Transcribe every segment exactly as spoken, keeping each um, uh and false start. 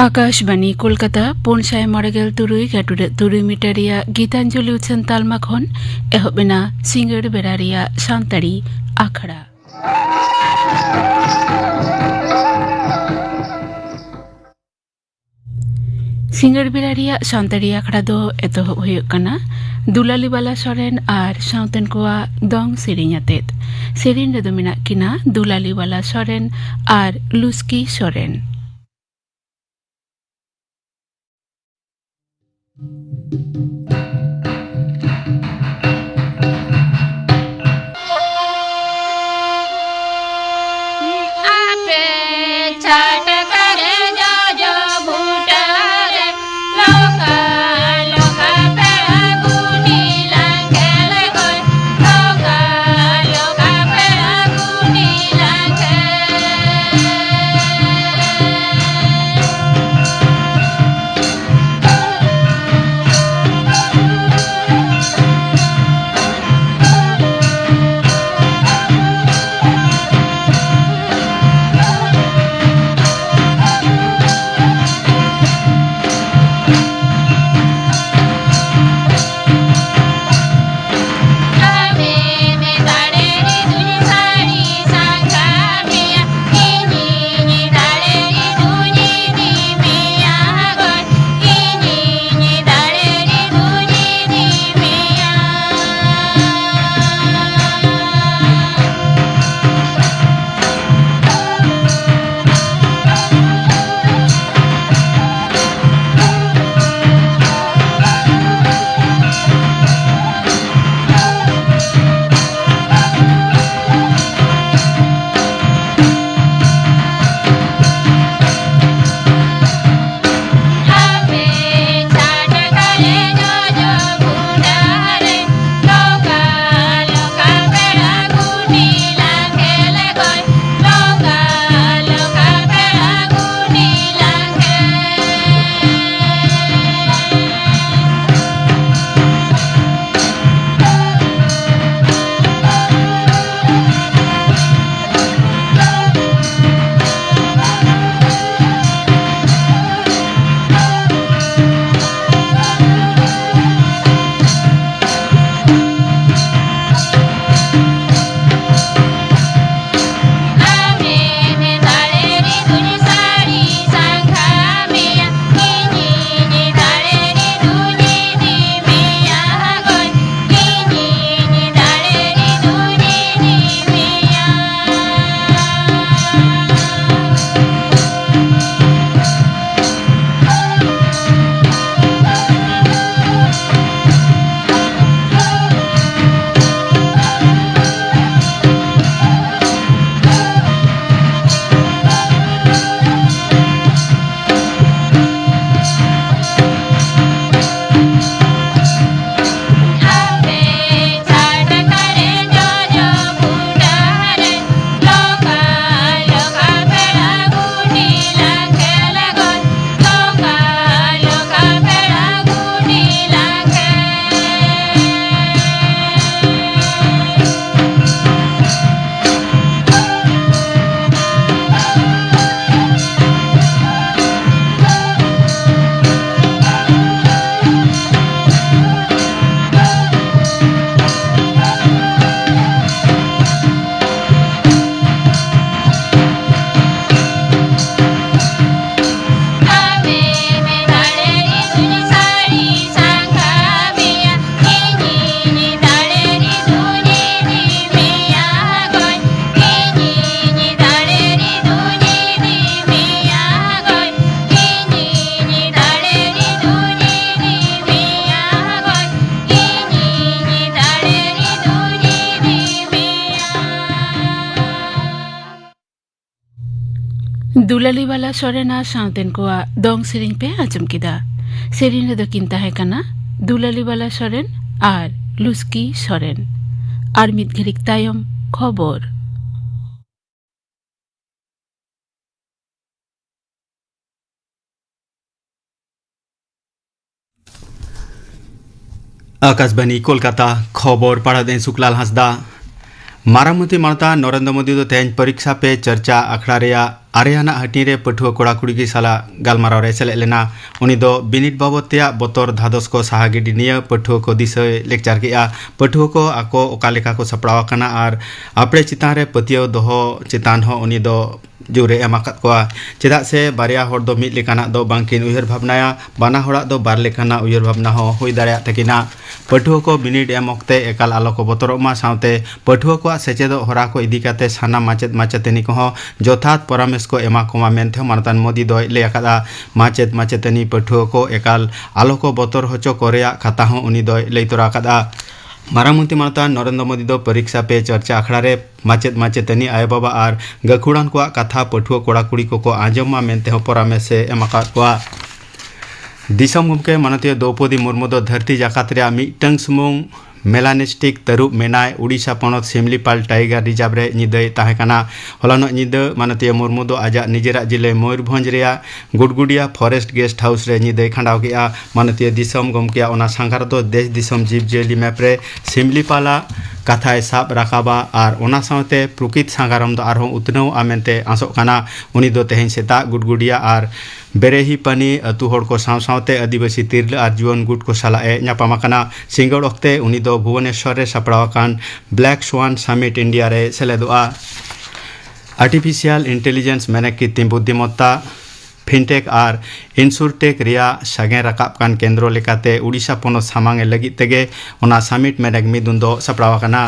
ᱟᱠᱟᱥᱵᱟᱱᱤ ᱠᱳᱞᱠᱟᱛᱟ, ᱯᱩᱱ ᱥᱟᱭ ᱢᱚᱬᱮ ᱜᱮᱞ ᱛᱩᱨᱩᱭ ᱜᱟᱹᱴᱩᱰᱟᱹᱜ ᱛᱩᱨᱩᱭ ᱢᱤᱴᱟᱨ ᱨᱮᱭᱟᱜ ᱜᱤᱛᱟᱧᱡᱚᱞᱤ ᱩᱪᱷᱟᱹᱱ ᱛᱟᱞᱢᱟ ᱠᱷᱚᱱ ᱮᱦᱚᱵ ᱮᱱᱟ ᱥᱤᱸᱜᱟᱹᱲ ᱵᱮᱲᱟ ᱨᱮᱭᱟᱜ ᱥᱟᱱᱛᱟᱲᱤ ᱟᱠᱷᱲᱟ᱾ ᱥᱤᱸᱜᱟᱹᱲ ᱵᱮᱲᱟ ᱨᱮᱭᱟᱜ ᱥᱟᱱᱛᱟᱲᱤ ᱟᱠᱷᱲᱟ ᱫᱚ ᱮᱛᱚᱦᱚᱵ ᱦᱩᱭᱩᱜ ᱠᱟᱱᱟ ᱫᱩᱞᱟᱞᱤ ᱵᱟᱞᱟ ᱥᱚᱨᱮᱱ ᱟᱨ ᱥᱟᱶᱛᱮᱱ ᱠᱚᱣᱟᱜ ᱫᱚᱝ ᱥᱮᱨᱮᱧ ᱟᱛᱮᱫ᱾ ᱥᱮᱨᱮᱧ ᱨᱮᱫᱚ ᱢᱮᱱᱟᱜ ᱠᱤᱱᱟ ᱫᱩᱞᱟᱞᱤ ᱵᱟᱞᱟ ᱥᱚᱨᱮᱱ ᱟᱨ ᱞᱩᱥᱠᱤ ᱥᱚᱨᱮᱱ᱾ ᱫᱩᱞᱟᱞᱤ ᱵᱟᱞᱟ ᱥᱚᱨᱮᱱ ᱟᱨ ᱥᱟᱶᱛᱮᱱ ᱠᱚᱣᱟᱜ ᱫᱚᱝ ᱥᱮᱨᱮᱧ ᱯᱮ ᱟᱸᱡᱚᱢ ᱠᱮᱫᱟ᱾ ᱥᱮᱨᱮᱧ ᱨᱮᱫᱚ ᱠᱤᱱ ᱛᱟᱦᱮᱸ ᱠᱟᱱᱟ ᱫᱩᱞᱟᱞᱤ ᱵᱟᱞᱟ ᱥᱚᱨᱮᱱ ᱟᱨ ᱞᱩᱥᱠᱤ ᱥᱚᱨᱮᱱ᱾ ᱟᱨ ᱢᱤᱫ ᱜᱷᱟᱹᱲᱤᱠ ᱛᱟᱭᱚᱢ ᱠᱷᱚᱵᱚᱨ᱾ ᱟᱠᱟᱥᱵᱟᱱᱤ ᱠᱳᱞᱠᱟᱛᱟ, ᱠᱷᱚᱵᱚᱨ ᱯᱟᱲᱦᱟᱣ ᱫᱮᱱ ᱥᱩᱠᱞᱟᱞ ᱦᱟᱸᱥᱫᱟ᱾ ᱢᱟᱨᱟᱝ ᱢᱚᱱᱛᱨᱤ ᱢᱟᱱᱚᱛᱟᱱ ᱱᱚᱨᱮᱱᱫᱨᱚ ᱢᱳᱫᱤ ᱫᱚ ᱛᱮᱦᱮᱧ ᱯᱚᱨᱤᱠᱥᱟ ᱯᱮ ᱪᱚᱨᱪᱟ ᱟᱠᱷᱲᱟ ᱨᱮᱭᱟᱜ ᱟᱨᱮ ᱟᱱᱟᱜ ᱦᱟᱹᱴᱤᱧ ᱨᱮ ᱯᱟᱹᱴᱷᱩᱣᱟᱹ ᱠᱚᱲᱟ ᱠᱩᱲᱤ ᱠᱚ ᱥᱟᱞᱟᱜ ᱜᱟᱞᱢᱟᱨᱟᱣ ᱨᱮ ᱥᱮᱞᱮᱫ ᱞᱮᱱᱟ᱾ ᱩᱱᱤ ᱫᱚ ᱵᱤᱱᱤᱰ ᱵᱟᱵᱚᱫ ᱛᱮᱭᱟᱜ ᱵᱚᱛᱚᱨ ᱫᱷᱟᱫᱚᱥ ᱠᱚ ᱥᱟᱦᱟ ᱜᱤᱰᱤ ᱱᱤᱭᱟᱹ ᱯᱟᱹᱴᱷᱩᱣᱟᱹ ᱠᱚ ᱫᱤᱥᱟᱹᱭ ᱞᱮᱠᱪᱟᱨ ᱠᱮᱫᱼᱟ᱾ ᱯᱟᱹᱴᱷᱩᱣᱟᱹ ᱠᱚ ᱟᱠᱚ ᱚᱠᱟ ᱞᱮᱠᱟ ᱠᱚ ᱥᱟᱯᱲᱟᱣ ᱟᱠᱟᱱᱟ ᱟᱨ ᱟᱯᱲᱮ ᱪᱮᱛᱟᱱ ᱨᱮ ᱯᱟᱹᱛᱭᱟᱹᱣ ᱫᱚᱦᱚ ᱪᱮᱛᱟᱱ ᱦᱚᱸ ᱩᱱᱤ ᱫᱚ ᱡᱳᱨᱮ ᱮᱢ ᱟᱠᱟᱫ ᱠᱚᱣᱟ᱾ ᱪᱮᱫᱟᱜ ᱥᱮ ᱵᱟᱨᱭᱟ ᱦᱚᱲ ᱫᱚ ᱢᱤᱫ ᱞᱮᱠᱟᱱᱟᱜ ᱫᱚ ᱵᱟᱝᱠᱤᱱ ᱩᱭᱦᱟᱹᱨ ᱵᱷᱟᱵᱽᱱᱟᱭᱟ, ᱵᱟᱱᱟ ᱦᱚᱲᱟᱜ ᱫᱚ ᱵᱟᱨ ᱞᱮᱠᱟᱱᱟᱜ ᱩᱭᱦᱟᱹᱨ ᱵᱷᱟᱵᱽᱱᱟ ᱦᱚᱸ ᱦᱩᱭ ᱫᱟᱲᱮᱭᱟᱜ ᱛᱟᱹᱠᱤᱱᱟ᱾ ᱯᱟᱹᱴᱷᱩᱣᱟᱹ ᱠᱚ ᱵᱤᱱᱤᱰ ᱮᱢ ᱚᱠᱛᱮ ᱮᱠᱟᱞ ᱟᱞᱚ ᱠᱚ ᱵᱚᱛᱚᱨᱚᱜ ᱢᱟ, ᱥᱟᱶᱛᱮ ᱯᱟᱹᱴᱷᱩᱣᱟᱹ ᱠᱚᱣᱟᱜ ᱥᱮᱪᱮᱫᱚᱜ ᱦᱚᱨᱟ ᱠᱚ ᱤᱫᱤ ᱠᱟᱛᱮ ᱥᱟᱱᱟᱢ ᱢᱟᱪᱮᱫ ᱢᱟᱪᱮᱛᱟᱹᱱᱤ ᱠᱚᱦᱚᱸ ᱡᱚᱛᱷᱟᱛ ᱯᱚᱨᱟᱢᱮᱥ ᱠᱚ ᱮᱢᱟ ᱠᱚᱢᱟ ᱢᱮᱱᱛᱮ ᱦᱚᱸ ᱢᱟᱱᱚᱛᱟᱱ ᱢᱳᱫᱤ ᱫᱚᱭ ᱞᱟᱹᱭ ᱟᱠᱟᱫᱼᱟ᱾ ᱢᱟᱪᱮᱫ ᱢᱟᱪᱮᱛᱟᱹᱱᱤ ᱯᱟᱹᱴᱷᱩᱣᱟᱹ ᱠᱚ ᱮᱠᱟᱞ ᱟᱞᱚ ᱠᱚ ᱵᱚᱛᱚᱨ ᱦᱚᱪᱚ ᱠᱚ ᱨᱮᱭᱟᱜ ᱠᱟᱛᱷᱟ ᱦᱚᱸ ᱩᱱᱤ ᱫᱚᱭ ᱞᱟᱹᱭ ᱛᱚᱨᱟ ᱟᱠᱟᱫᱼᱟ᱾ ᱢᱟᱨᱟᱝ ᱢᱚᱱᱛᱨᱤ ᱢᱟᱱᱚᱛᱟᱱ ᱱᱚᱨᱮᱱᱫᱨᱚ ᱢᱳᱫᱤ ᱫᱚ ᱯᱚᱨᱤᱠᱥᱟ ᱯᱮ ᱪᱚᱨᱪᱟ ᱟᱠᱷᱲᱟ ᱨᱮ ᱢᱟᱪᱮᱫ ᱢᱟᱪᱮᱛᱟᱹᱱᱤ, ᱟᱭᱳᱼᱵᱟᱵᱟ ᱟᱨ ᱜᱟᱹᱠᱷᱩᱲᱟᱱ ᱠᱚᱣᱟᱜ ᱠᱟᱛᱷᱟ ᱯᱟᱹᱴᱷᱩᱣᱟᱹ ᱠᱚᱲᱟ ᱠᱩᱲᱤ ᱠᱚᱠᱚ ᱟᱸᱡᱚᱢ ᱢᱟ ᱢᱮᱱᱛᱮ ᱦᱚᱸ ᱯᱚᱨᱟᱢᱮᱥ ᱮ ᱮᱢ ᱟᱠᱟᱫ ᱠᱚᱣᱟ᱾ ᱫᱤᱥᱚᱢ ᱜᱚᱢᱠᱮ ᱢᱟᱱᱚᱛᱤᱭᱟᱹ ᱫᱨᱚᱣᱯᱚᱫᱤ ᱢᱩᱨᱢᱩ ᱫᱚ ᱫᱷᱟᱹᱨᱛᱤ ᱡᱟᱠᱟᱛ ᱨᱮᱭᱟᱜ ᱢᱤᱫᱴᱟᱝ ᱥᱩᱢᱩᱝ ᱢᱮᱞᱟᱱᱤᱥᱴᱤᱠ ᱛᱟᱹᱨᱩᱵ ᱢᱮᱱᱟᱭ ᱩᱰᱤᱥᱟ ᱯᱚᱱᱚᱛ ᱥᱤᱢᱞᱤᱯᱟᱞ ᱴᱟᱭᱜᱟᱨ ᱨᱤᱡᱟᱨᱵᱷ ᱨᱮ ᱧᱤᱫᱟᱹᱭ ᱛᱟᱦᱮᱸ ᱠᱟᱱᱟ᱾ ᱦᱚᱞᱟᱱᱚᱜ ᱧᱤᱫᱟᱹ ᱢᱟᱱᱚᱛᱤᱭᱟᱹ ᱢᱩᱨᱢᱩ ᱫᱚ ᱟᱡᱟᱜ ᱱᱤᱡᱮᱨᱟᱜ ᱡᱤᱞᱟᱹ ᱢᱚᱭᱩᱨᱵᱷᱚᱸᱡᱽ ᱨᱮᱭᱟᱜ ᱜᱩᱰᱜᱩᱰᱤᱭᱟ ᱯᱷᱚᱨᱮᱥᱴ ᱜᱮᱥᱴ ᱦᱟᱣᱩᱥ ᱨᱮ ᱧᱤᱫᱟᱹᱭ ᱠᱷᱟᱸᱰᱟᱣ ᱠᱮᱫᱼᱟ᱾ ᱢᱟᱱᱚᱛᱤᱭᱟᱹ ᱫᱤᱥᱚᱢ ᱜᱚᱢᱠᱮᱭᱟᱜ ᱚᱱᱟ ᱥᱟᱸᱜᱷᱟᱨ ᱫᱚ ᱫᱮᱥ ᱫᱤᱥᱚᱢ ᱡᱤᱵᱽᱼᱡᱤᱭᱟᱹᱞᱤ ᱢᱮᱯ ᱨᱮ ᱥᱤᱢᱞᱤᱯᱟᱞᱟᱜ ᱠᱟᱛᱷᱟᱭ ᱥᱟᱵ ᱨᱟᱠᱟᱵᱟ ᱟᱨ ᱚᱱᱟ ᱥᱟᱶᱛᱮ ᱯᱨᱚᱠᱤᱛ ᱥᱟᱸᱜᱷᱟᱨᱚᱢ ᱫᱚ ᱟᱨᱦᱚᱸ ᱩᱛᱱᱟᱹᱣᱚᱜᱼᱟ ᱢᱮᱱᱛᱮ ᱟᱸᱥᱚᱜ ᱠᱟᱱᱟ᱾ ᱩᱱᱤ ᱫᱚ ᱛᱮᱦᱮᱧ ᱥᱮᱛᱟᱜ ᱜᱩᱰᱜᱩᱰᱤᱭᱟ ᱟᱨ ᱵᱮᱨᱮᱦᱤᱯᱟᱱᱤ ᱟᱹᱛᱩ ᱦᱚᱲ ᱠᱚ ᱥᱟᱶ ᱥᱟᱶᱛᱮ ᱟᱹᱫᱤᱵᱟᱹᱥᱤ ᱛᱤᱨᱞᱟᱹ ᱟᱨ ᱡᱩᱣᱟᱹᱱ ᱜᱩᱴ ᱠᱚ ᱥᱟᱞᱟᱜ ᱮ ᱧᱟᱯᱟᱢ ᱟᱠᱟᱱᱟ᱾ ᱥᱤᱸᱜᱟᱹᱲ ᱚᱠᱛᱮ ᱩᱱᱤ ᱫᱚ ᱵᱷᱩᱵᱚᱱᱮᱥᱣᱚᱨ ᱨᱮ ᱥᱟᱯᱲᱟᱣ ᱟᱠᱟᱱ ᱵᱞᱮᱠ ᱥᱣᱟᱱ ᱥᱟᱢᱤᱴ ᱤᱱᱰᱤᱭᱟ ᱨᱮ ᱥᱮᱞᱮᱫᱚᱜᱼᱟ᱾ ᱟᱨᱴᱤᱯᱷᱤᱥᱤᱭᱟᱞ ᱤᱱᱴᱮᱞᱤᱡᱮᱱᱥ ᱢᱮᱱᱮᱠ ᱠᱤᱛᱤᱢ ᱵᱩᱫᱽᱫᱷᱤᱢᱚᱛᱛᱟ, ᱯᱷᱤᱱᱴᱮᱠ ᱟᱨ ᱤᱱᱥᱩᱨᱴᱮᱠ ᱨᱮᱭᱟᱜ ᱥᱟᱜᱮᱱ ᱨᱟᱠᱟᱵ ᱠᱟᱱ ᱠᱮᱱᱫᱨᱚ ᱞᱮᱠᱟᱛᱮ ᱩᱰᱤᱥᱟ ᱯᱚᱱᱚᱛ ᱥᱟᱢᱟᱝ ᱮ ᱞᱟᱹᱜᱤᱫ ᱛᱮᱜᱮ ᱚᱱᱟ ᱥᱟᱢᱤᱴ ᱢᱮᱱᱮᱠ ᱢᱤᱫᱩᱱ ᱫᱚ ᱥᱟᱯᱲᱟᱣ ᱟᱠᱟᱱᱟ᱾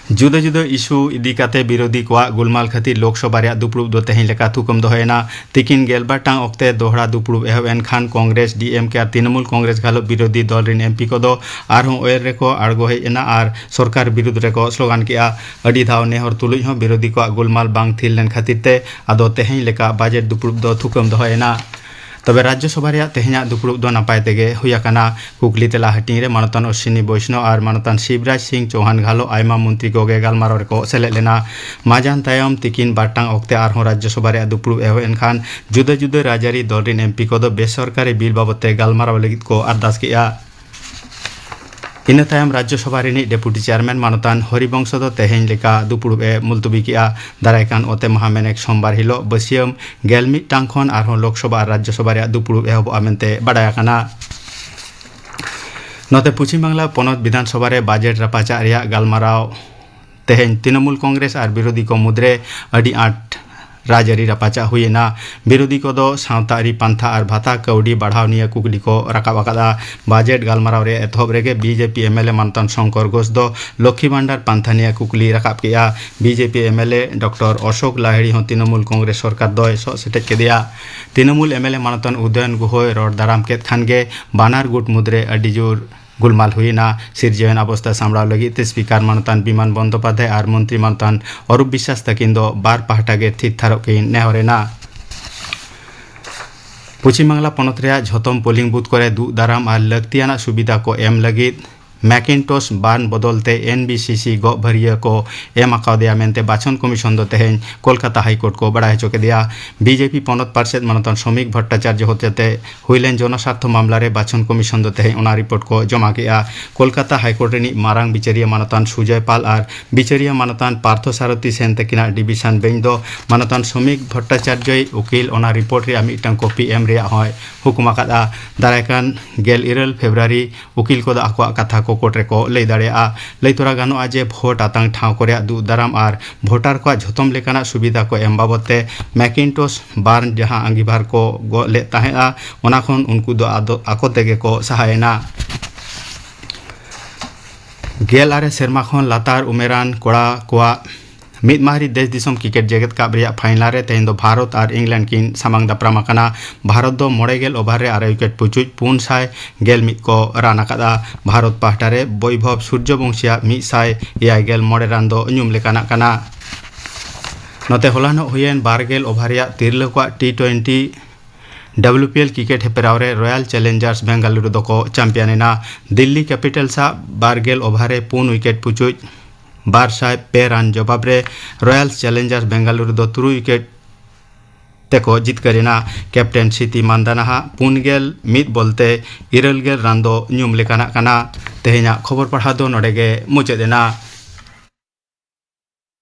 ᱡᱩᱫᱟᱹ ᱡᱩᱫᱟᱹ ᱤᱥᱩ ᱤᱫᱤ ᱠᱟᱛᱮ ᱵᱤᱨᱳᱫᱷᱤ ᱠᱚᱣᱟᱜ ᱜᱩᱞᱢᱟᱞ ᱠᱷᱟᱹᱛᱤᱨ ᱞᱳᱠᱥᱚᱵᱷᱟ ᱨᱮᱭᱟᱜ ᱫᱩᱯᱲᱩᱵ ᱫᱚ ᱛᱮᱦᱮᱧ ᱞᱮᱠᱟ ᱛᱷᱩᱠᱟᱹᱢ ᱫᱚᱦᱚᱭᱮᱱᱟ᱾ ᱛᱤᱠᱤᱱ ᱜᱮᱞᱵᱟᱨ ᱴᱟᱲᱟᱝ ᱚᱠᱛᱮ ᱫᱚᱦᱲᱟ ᱫᱩᱯᱲᱩᱵ ᱮᱦᱚᱵ ᱮᱱ ᱠᱷᱟᱱ ᱠᱚᱝᱜᱨᱮᱥ, ᱰᱤ ᱮᱢ ᱠᱮ ᱟᱨ ᱛᱨᱤᱱᱚᱢᱩᱞ ᱠᱚᱝᱜᱨᱮᱥ ᱜᱷᱟᱞᱚᱜ ᱵᱤᱨᱳᱫᱷᱤ ᱫᱚᱞ ᱨᱤᱱ ᱮᱢ ᱯᱤ ᱠᱚᱫᱚ ᱟᱨᱦᱚᱸ ᱚᱭᱮᱨ ᱨᱮᱠᱚ ᱟᱬᱜᱚ ᱦᱮᱡ ᱮᱱᱟ ᱟᱨ ᱥᱚᱨᱠᱟᱨ ᱵᱤᱨᱩᱫᱷ ᱨᱮᱠᱚ ᱥᱞᱳᱜᱟᱱ ᱠᱮᱫᱼᱟ᱾ ᱟᱹᱰᱤ ᱫᱷᱟᱣ ᱱᱮᱦᱚᱨ ᱛᱩᱞᱩᱡ ᱦᱚᱸ ᱵᱤᱨᱳᱫᱷᱤ ᱠᱚᱣᱟᱜ ᱜᱩᱞᱢᱟᱞ ᱵᱟᱝ ᱛᱷᱤᱨ ᱞᱮᱱ ᱠᱷᱟᱹᱛᱤᱨ ᱛᱮ ᱟᱫᱚ ᱛᱮᱦᱮᱧ ᱞᱮᱠᱟ ᱵᱟᱡᱮᱴ ᱫᱩᱯᱲᱩᱵ ᱫᱚ ᱛᱷᱩᱠᱟᱹᱢ ᱫᱚᱦᱚᱭᱮᱱᱟ᱾ ᱛᱚᱵᱮ ᱨᱟᱡᱽᱭᱚ ᱥᱚᱵᱷᱟ ᱨᱮᱭᱟᱜ ᱛᱮᱦᱮᱧᱟᱜ ᱫᱩᱯᱲᱩᱵ ᱫᱚ ᱱᱟᱯᱟᱭ ᱛᱮᱜᱮ ᱦᱩᱭ ᱟᱠᱟᱱᱟ᱾ ᱠᱩᱠᱞᱤ ᱛᱮᱞᱟ ᱦᱟᱹᱴᱤᱧ ᱨᱮ ᱢᱟᱱᱚᱛᱟᱱ ᱚᱥᱣᱤᱱᱤ ᱵᱳᱭᱥᱱᱚᱣ ᱟᱨ ᱢᱟᱱᱚᱛᱟᱱ ᱥᱤᱵᱨᱟᱡᱽ ᱥᱤᱝ ᱪᱳᱦᱟᱱ ᱜᱷᱟᱞᱚ ᱟᱭᱢᱟ ᱢᱚᱱᱛᱨᱤ ᱠᱚᱜᱮ ᱜᱟᱞᱢᱟᱨᱟᱣ ᱨᱮᱠᱚ ᱥᱮᱞᱮᱫ ᱞᱮᱱᱟ᱾ ᱢᱟᱡᱟᱱ ᱛᱟᱭᱚᱢ ᱛᱤᱠᱤᱱ ᱵᱟᱨ ᱴᱟᱲᱟᱝ ᱚᱠᱛᱮ ᱟᱨᱦᱚᱸ ᱨᱟᱡᱽᱭᱚ ᱥᱚᱵᱷᱟ ᱨᱮᱭᱟᱜ ᱫᱩᱯᱲᱩᱵ ᱮᱦᱚᱵ ᱮᱱ ᱠᱷᱟᱱ ᱡᱩᱫᱟᱹ ᱡᱩᱫᱟᱹ ᱨᱟᱡᱽᱟᱹᱨᱤ ᱫᱚᱞ ᱨᱤᱱ ᱮᱢ ᱯᱤ ᱠᱚᱫᱚ ᱵᱮᱥᱚᱨᱠᱟᱨᱤ ᱵᱤᱞ ᱵᱟᱵᱚᱫ ᱛᱮ ᱜᱟᱞᱢᱟᱨᱟᱣ ᱞᱟᱹᱜᱤᱫ ᱠᱚ ᱟᱨᱫᱟᱥ ᱠᱮᱫᱼᱟ᱾ ᱤᱱᱟᱹ ᱛᱟᱭᱚᱢ ᱨᱟᱡᱽᱭᱚ ᱥᱚᱵᱷᱟ ᱨᱤᱱᱤᱡ ᱰᱮᱯᱩᱴᱤ ᱪᱮᱭᱟᱨᱢᱮᱱ ᱢᱟᱱᱚᱛᱟᱱ ᱦᱚᱨᱤᱵᱚᱝᱥᱚ ᱫᱚ ᱛᱮᱦᱮᱧ ᱞᱮᱠᱟ ᱫᱩᱯᱲᱩᱵ ᱮ ᱢᱩᱞᱛᱩᱵᱤ ᱠᱮᱫᱼᱟ᱾ ᱫᱟᱨᱟᱭ ᱠᱟᱱ ᱚᱛᱮ ᱢᱟᱦᱟ ᱢᱮᱱᱮᱠ ᱥᱳᱢᱵᱟᱨ ᱦᱤᱞᱚᱜ ᱵᱟᱹᱥᱭᱟᱹᱢ ᱜᱮᱞ ᱢᱤᱫ ᱴᱟᱲᱟᱝ ᱠᱷᱚᱱ ᱟᱨᱦᱚᱸ ᱞᱳᱠᱥᱚᱵᱷᱟ ᱟᱨ ᱨᱟᱡᱽᱭᱚ ᱥᱚᱵᱷᱟ ᱨᱮᱭᱟᱜ ᱫᱩᱯᱲᱩᱵ ᱮᱦᱚᱵᱚᱜᱼᱟ ᱢᱮᱱᱛᱮ ᱵᱟᱰᱟᱭ ᱟᱠᱟᱱᱟ᱾ ᱱᱚᱛᱮ ᱯᱚᱪᱷᱤᱢ ᱵᱟᱝᱞᱟ ᱯᱚᱱᱚᱛ ᱵᱤᱫᱷᱟᱱ ᱥᱚᱵᱷᱟ ᱨᱮ ᱵᱟᱡᱮᱴ ᱨᱟᱯᱟᱪᱟᱜ ᱨᱮᱭᱟᱜ ᱜᱟᱞᱢᱟᱨᱟᱣ ᱛᱮᱦᱮᱧ ᱛᱨᱤᱱᱚᱢᱩᱞ ᱠᱚᱝᱜᱨᱮᱥ ᱟᱨ ᱵᱤᱨᱳᱫᱷᱤ ᱠᱚ ᱢᱩᱫᱽᱨᱮ ᱟᱹᱰᱤ ᱟᱸᱴ ᱨᱟᱡᱽᱟᱹᱨᱤ ᱨᱟᱯᱟᱪᱟᱜ ᱦᱩᱭᱮᱱᱟ᱾ ᱵᱤᱨᱳᱫᱷᱤ ᱠᱚᱫᱚ ᱥᱟᱶᱛᱟ ᱟᱹᱨᱤ ᱯᱟᱱᱛᱷᱟ ᱟᱨ ᱵᱷᱟᱛᱟ ᱠᱟᱹᱣᱰᱤ ᱵᱟᱲᱦᱟᱣ ᱱᱤᱭᱟᱹ ᱠᱩᱠᱞᱤ ᱠᱚ ᱨᱟᱠᱟᱵ ᱟᱠᱟᱫᱼᱟ᱾ ᱵᱟᱡᱮᱴ ᱜᱟᱞᱢᱟᱨᱟᱣ ᱨᱮ ᱮᱛᱚᱦᱚᱵ ᱨᱮᱜᱮ B J P M L ᱮ ᱢᱟᱱᱚᱛᱟᱱ ᱥᱚᱝᱠᱚᱨ ᱜᱷᱳᱥ ᱫᱚ ᱞᱚᱠᱠᱷᱤ ᱵᱷᱟᱱᱰᱟᱨ ᱯᱟᱱᱛᱷᱟ ᱱᱤᱭᱟᱹ ᱠᱩᱠᱞᱤᱭ ᱨᱟᱠᱟᱵ ᱠᱮᱫᱼᱟ᱾ B J P M L A doctor Ashok Lahiri ᱦᱚᱸ ᱛᱨᱤᱱᱚᱢᱩᱞ ᱠᱚᱝᱜᱨᱮᱥ ᱥᱚᱨᱠᱟᱨ ᱫᱚᱭ ᱥᱚᱜ ᱥᱮᱴᱮᱡ ᱠᱮᱫᱮᱭᱟ᱾ ᱛᱨᱤᱱᱚᱢᱩᱞ ᱮᱢ ᱮᱞ ᱮ ᱢᱟᱱᱚᱛᱟᱱ ᱩᱫᱚᱭᱚᱱ ᱜᱩᱦᱚᱭ ᱨᱚᱲ ᱫᱟᱨᱟᱢ ᱠᱮᱫ ᱠᱷᱟᱱ ᱜᱮ ᱵᱟᱱᱟᱨ ᱜᱩᱴ ᱢᱩᱫᱽᱨᱮ ᱟᱹᱰᱤ ᱡᱳᱨ ᱜᱩᱞᱢᱟᱞ ᱦᱩᱭᱮᱱᱟ᱾ ᱥᱤᱨᱡᱟᱹᱣᱮᱱ ᱚᱵᱚᱥᱛᱟ ᱥᱟᱢᱵᱲᱟᱣ ᱞᱟᱹᱜᱤᱫ ᱛᱮ ᱥᱯᱤᱠᱟᱨ ᱢᱟᱱᱚᱛᱟᱱ ᱵᱤᱢᱟᱱ ᱵᱚᱱᱫᱳᱯᱟᱫᱷᱭᱟᱭ ᱟᱨ ᱢᱚᱱᱛᱨᱤ ᱢᱟᱱᱚᱛᱟᱱ ᱚᱨᱩᱯ ᱵᱤᱥᱥᱟᱥ ᱛᱟᱹᱠᱤᱱ ᱫᱚ ᱵᱟᱨ ᱯᱟᱦᱴᱟ ᱜᱮ ᱛᱷᱤᱨ ᱛᱷᱟᱨᱚᱜ ᱠᱤᱱ ᱱᱮᱦᱚᱨ ᱮᱱᱟ᱾ ᱯᱚᱪᱷᱤᱢ ᱵᱟᱝᱞᱟ ᱯᱚᱱᱚᱛ ᱨᱮᱭᱟᱜ ᱡᱷᱚᱛᱚᱢ ᱯᱳᱞᱤᱝ ᱵᱩᱛᱷ ᱠᱚᱨᱮ ᱫᱩᱜ ᱫᱟᱨᱟᱢ ᱟᱨ ᱞᱟᱹᱠᱛᱤᱭᱟᱱᱟᱜ ᱥᱩᱵᱤᱫᱷᱟ ᱠᱚ ᱮᱢ ᱞᱟᱹᱜᱤᱫ ᱢᱮᱠᱤᱱᱴᱚᱥ ᱵᱟᱨᱱ ᱵᱚᱫᱚᱞ ᱛᱮ ᱮᱱ ᱵᱤ ᱥᱤ ᱥᱤ ᱜᱚᱜ ᱵᱷᱟᱹᱨᱭᱟᱹ ᱠᱚ ᱮᱢ ᱟᱠᱟᱣᱫᱮᱭᱟ ᱢᱮᱱᱛᱮ ᱵᱟᱪᱷᱚᱱ ᱠᱚᱢᱤᱥᱚᱱ ᱫᱚ ᱛᱮᱦᱮᱧ ᱠᱳᱞᱠᱟᱛᱟ ᱦᱟᱭ ᱠᱳᱨᱴ ᱠᱚ ᱵᱟᱰᱟᱭ ᱦᱚᱪᱚ ᱠᱮᱫᱮᱭᱟ᱾ ᱵᱤ ᱡᱮ ᱯᱤ ᱯᱚᱱᱚᱛ ᱯᱟᱨᱥᱮᱛ ᱢᱟᱱᱚᱛᱟᱱ ᱥᱚᱢᱤᱠ ᱵᱷᱚᱴᱴᱟᱪᱟᱨᱡᱚ ᱦᱚᱛᱮᱛᱮ ᱦᱩᱭᱞᱮᱱ ᱡᱚᱱᱚᱥᱟᱨᱛᱷᱚ ᱢᱟᱢᱞᱟ ᱨᱮ ᱵᱟᱪᱷᱚᱱ ᱠᱚᱢᱤᱥᱚᱱ ᱫᱚ ᱛᱮᱦᱮᱧ ᱚᱱᱟ ᱨᱤᱯᱳᱨᱴ ᱠᱚ ᱡᱚᱢᱟ ᱠᱮᱫᱼᱟ᱾ ᱠᱳᱞᱠᱟᱛᱟ ᱦᱟᱭ ᱠᱳᱨᱴ ᱨᱤᱱᱤᱡ ᱢᱟᱨᱟᱝ ᱵᱤᱪᱟᱹᱨᱤᱭᱟᱹ ᱢᱟᱱᱚᱛᱟᱱ ᱥᱩᱡᱚᱭ ᱯᱟᱞ ᱟᱨ ᱵᱤᱪᱟᱹᱨᱤᱭᱟᱹ ᱢᱟᱱᱚᱛᱟᱱ ᱯᱟᱨᱛᱷᱚ ᱥᱟᱨᱚᱛᱷᱤ ᱥᱮᱱ ᱛᱟᱹᱠᱤᱱᱟᱜ ᱰᱤᱵᱤᱥᱚᱱ ᱵᱮᱧᱪ ᱫᱚ ᱢᱟᱱᱚᱛᱟᱱ ᱥᱚᱢᱤᱠ ᱵᱷᱚᱴᱴᱟᱪᱟᱨᱡᱚᱭᱤᱡ ᱩᱠᱤᱞ ᱚᱱᱟ ᱨᱤᱯᱳᱨᱴ ᱨᱮᱭᱟᱜ ᱢᱤᱫᱴᱟᱝ ᱠᱚᱯᱤ ᱮᱢ ᱨᱮᱭᱟᱜ ᱦᱚᱸᱭ ᱦᱩᱠᱩᱢ ᱟᱠᱟᱫᱼᱟ᱾ ᱫᱟᱨᱟᱭ ᱠᱟᱱ ᱜᱮᱞ ᱤᱨᱟᱹᱞ ᱯᱷᱮᱵᱽᱨᱩᱣᱟᱨᱤ ᱩᱠᱤᱞ ᱠᱚᱫᱚ ᱟᱠᱚᱣᱟᱜ ᱠᱟᱛᱷᱟ ᱠᱚ ᱠᱳᱨᱴ ᱨᱮᱠᱚ ᱞᱟᱹᱭ ᱫᱟᱲᱮᱭᱟᱜᱼᱟ᱾ ᱞᱟᱹᱭ ᱛᱚᱨᱟ ᱜᱟᱱᱚᱜᱼᱟ ᱡᱮ ᱵᱷᱳᱴ ᱟᱛᱟᱝ ᱴᱷᱟᱶ ᱠᱚ ᱨᱮᱭᱟᱜ ᱫᱩᱜ ᱫᱟᱨᱟᱢ ᱟᱨ ᱵᱷᱳᱴᱟᱨ ᱠᱚᱣᱟᱜ ᱡᱷᱚᱛᱚᱢ ᱞᱮᱠᱟᱱᱟᱜ ᱥᱩᱵᱤᱫᱷᱟ ᱠᱚ ᱮᱢ ᱵᱟᱵᱚᱫ ᱛᱮ ᱢᱮᱠᱤᱱᱴᱚᱥ ᱵᱟᱨᱱ ᱡᱟᱦᱟᱸ ᱟᱸᱜᱤᱵᱷᱟᱨ ᱠᱚ ᱜᱚᱜ ᱞᱮᱫ ᱛᱟᱦᱮᱸᱫᱼᱟ, ᱚᱱᱟ ᱠᱷᱚᱱ ᱩᱱᱠᱩ ᱫᱚ ᱟᱫᱚ ᱟᱠᱚ ᱛᱮᱜᱮ ᱠᱚ ᱥᱟᱦᱟᱭᱮᱱᱟ᱾ ᱜᱮᱞ ᱟᱨᱮ ᱥᱮᱨᱢᱟ ᱠᱷᱚᱱ ᱞᱟᱛᱟᱨ ᱩᱢᱮᱨᱟᱱ ᱠᱚᱲᱟ ᱠᱚᱣᱟᱜ ᱢᱤᱫ ᱢᱟᱦᱟᱸᱨᱤ ᱫᱮᱥ ᱫᱤᱥᱚᱢ ᱠᱨᱤᱠᱮᱴ ᱡᱮᱜᱮᱛ ᱠᱟᱯ ᱨᱮᱭᱟᱜ ᱯᱷᱟᱭᱱᱟᱞ ᱨᱮ ᱛᱮᱦᱮᱧ ᱫᱚ ᱵᱷᱟᱨᱚᱛ ᱟᱨ ᱤᱝᱞᱮᱱᱰ ᱠᱤᱱ ᱥᱟᱢᱟᱝ ᱫᱟᱯᱨᱟᱢ ᱟᱠᱟᱱᱟ᱾ ᱵᱷᱟᱨᱚᱛ ᱫᱚ ᱢᱚᱬᱮ ᱜᱮᱞ ᱳᱵᱷᱟᱨ ᱨᱮ ᱟᱨᱮ ᱩᱭᱠᱮᱴ ᱯᱩᱪᱩᱡ ᱯᱩᱱ ᱥᱟᱭ ᱜᱮᱞ ᱢᱤᱫ ᱠᱚ ᱨᱟᱱ ᱟᱠᱟᱫᱼᱟ᱾ ᱵᱷᱟᱨᱚᱛ ᱯᱟᱦᱴᱟ ᱨᱮ ᱵᱳᱭᱵᱷᱚᱵᱽ ᱥᱩᱨᱡᱚᱵᱚᱝᱥᱤᱭᱟᱜ ᱢᱤᱫ ᱥᱟᱭ ᱮᱭᱟᱭ ᱜᱮᱞ ᱢᱚᱬᱮ ᱨᱟᱱ ᱫᱚ ᱧᱩᱢ ᱞᱮᱠᱟᱱᱟᱜ ᱠᱟᱱᱟ᱾ ᱱᱚᱛᱮ ᱦᱚᱞᱟᱱᱚᱜ ᱦᱩᱭᱮᱱ ᱵᱟᱨ ᱜᱮᱞ ᱳᱵᱷᱟᱨ ᱨᱮᱭᱟᱜ ᱛᱤᱨᱞᱟᱹ ᱠᱚᱣᱟᱜ T twenty W P L cricket ᱦᱮᱯᱨᱟᱣ ᱨᱮ ᱨᱚᱭᱟᱞ ᱪᱮᱞᱮᱧᱡᱟᱨᱥ ᱵᱮᱝᱜᱟᱞᱩᱨᱩ ᱫᱚᱠᱚ ᱪᱟᱢᱯᱤᱭᱟᱱ ᱮᱱᱟ᱾ ᱫᱤᱞᱞᱤ ᱠᱮᱯᱤᱴᱟᱞᱥ ᱟᱜ ᱵᱟᱨ ᱜᱮᱞ ᱳᱵᱷᱟᱨ ᱨᱮ ᱯᱩᱱ ᱩᱭᱠᱮᱴ ᱯᱩᱪᱩᱡ ᱵᱟᱨ ᱥᱟᱭ ᱯᱮ ᱨᱟᱱ ᱡᱚᱵᱟᱵ ᱨᱮ ᱨᱚᱭᱟᱞ ᱪᱮᱞᱮᱧᱡᱟᱨᱥ ᱵᱮᱝᱜᱟᱞᱩᱨᱩ ᱫᱚ ᱛᱩᱨᱩᱭ ᱩᱭᱠᱮᱴ ᱛᱮᱠᱚ ᱡᱤᱛᱠᱟᱹᱨ ᱮᱱᱟ᱾ ᱠᱮᱯᱴᱮᱱ ᱥᱤᱛᱤ ᱢᱟᱱᱫᱟᱱᱟᱦᱟᱜ ᱯᱩᱱ ᱜᱮᱞ ᱢᱤᱫ ᱵᱚᱞ ᱛᱮ ᱤᱨᱟᱹᱞ ᱜᱮᱞ ᱨᱟᱱ ᱫᱚ ᱧᱩᱢ ᱞᱮᱠᱟᱱᱟᱜ ᱠᱟᱱᱟ᱾ ᱛᱮᱦᱮᱧᱟᱜ ᱠᱷᱚᱵᱚᱨ ᱯᱟᱲᱦᱟᱣ ᱫᱚ ᱱᱚᱰᱮ ᱜᱮ ᱢᱩᱪᱟᱹᱫ ᱮᱱᱟ᱾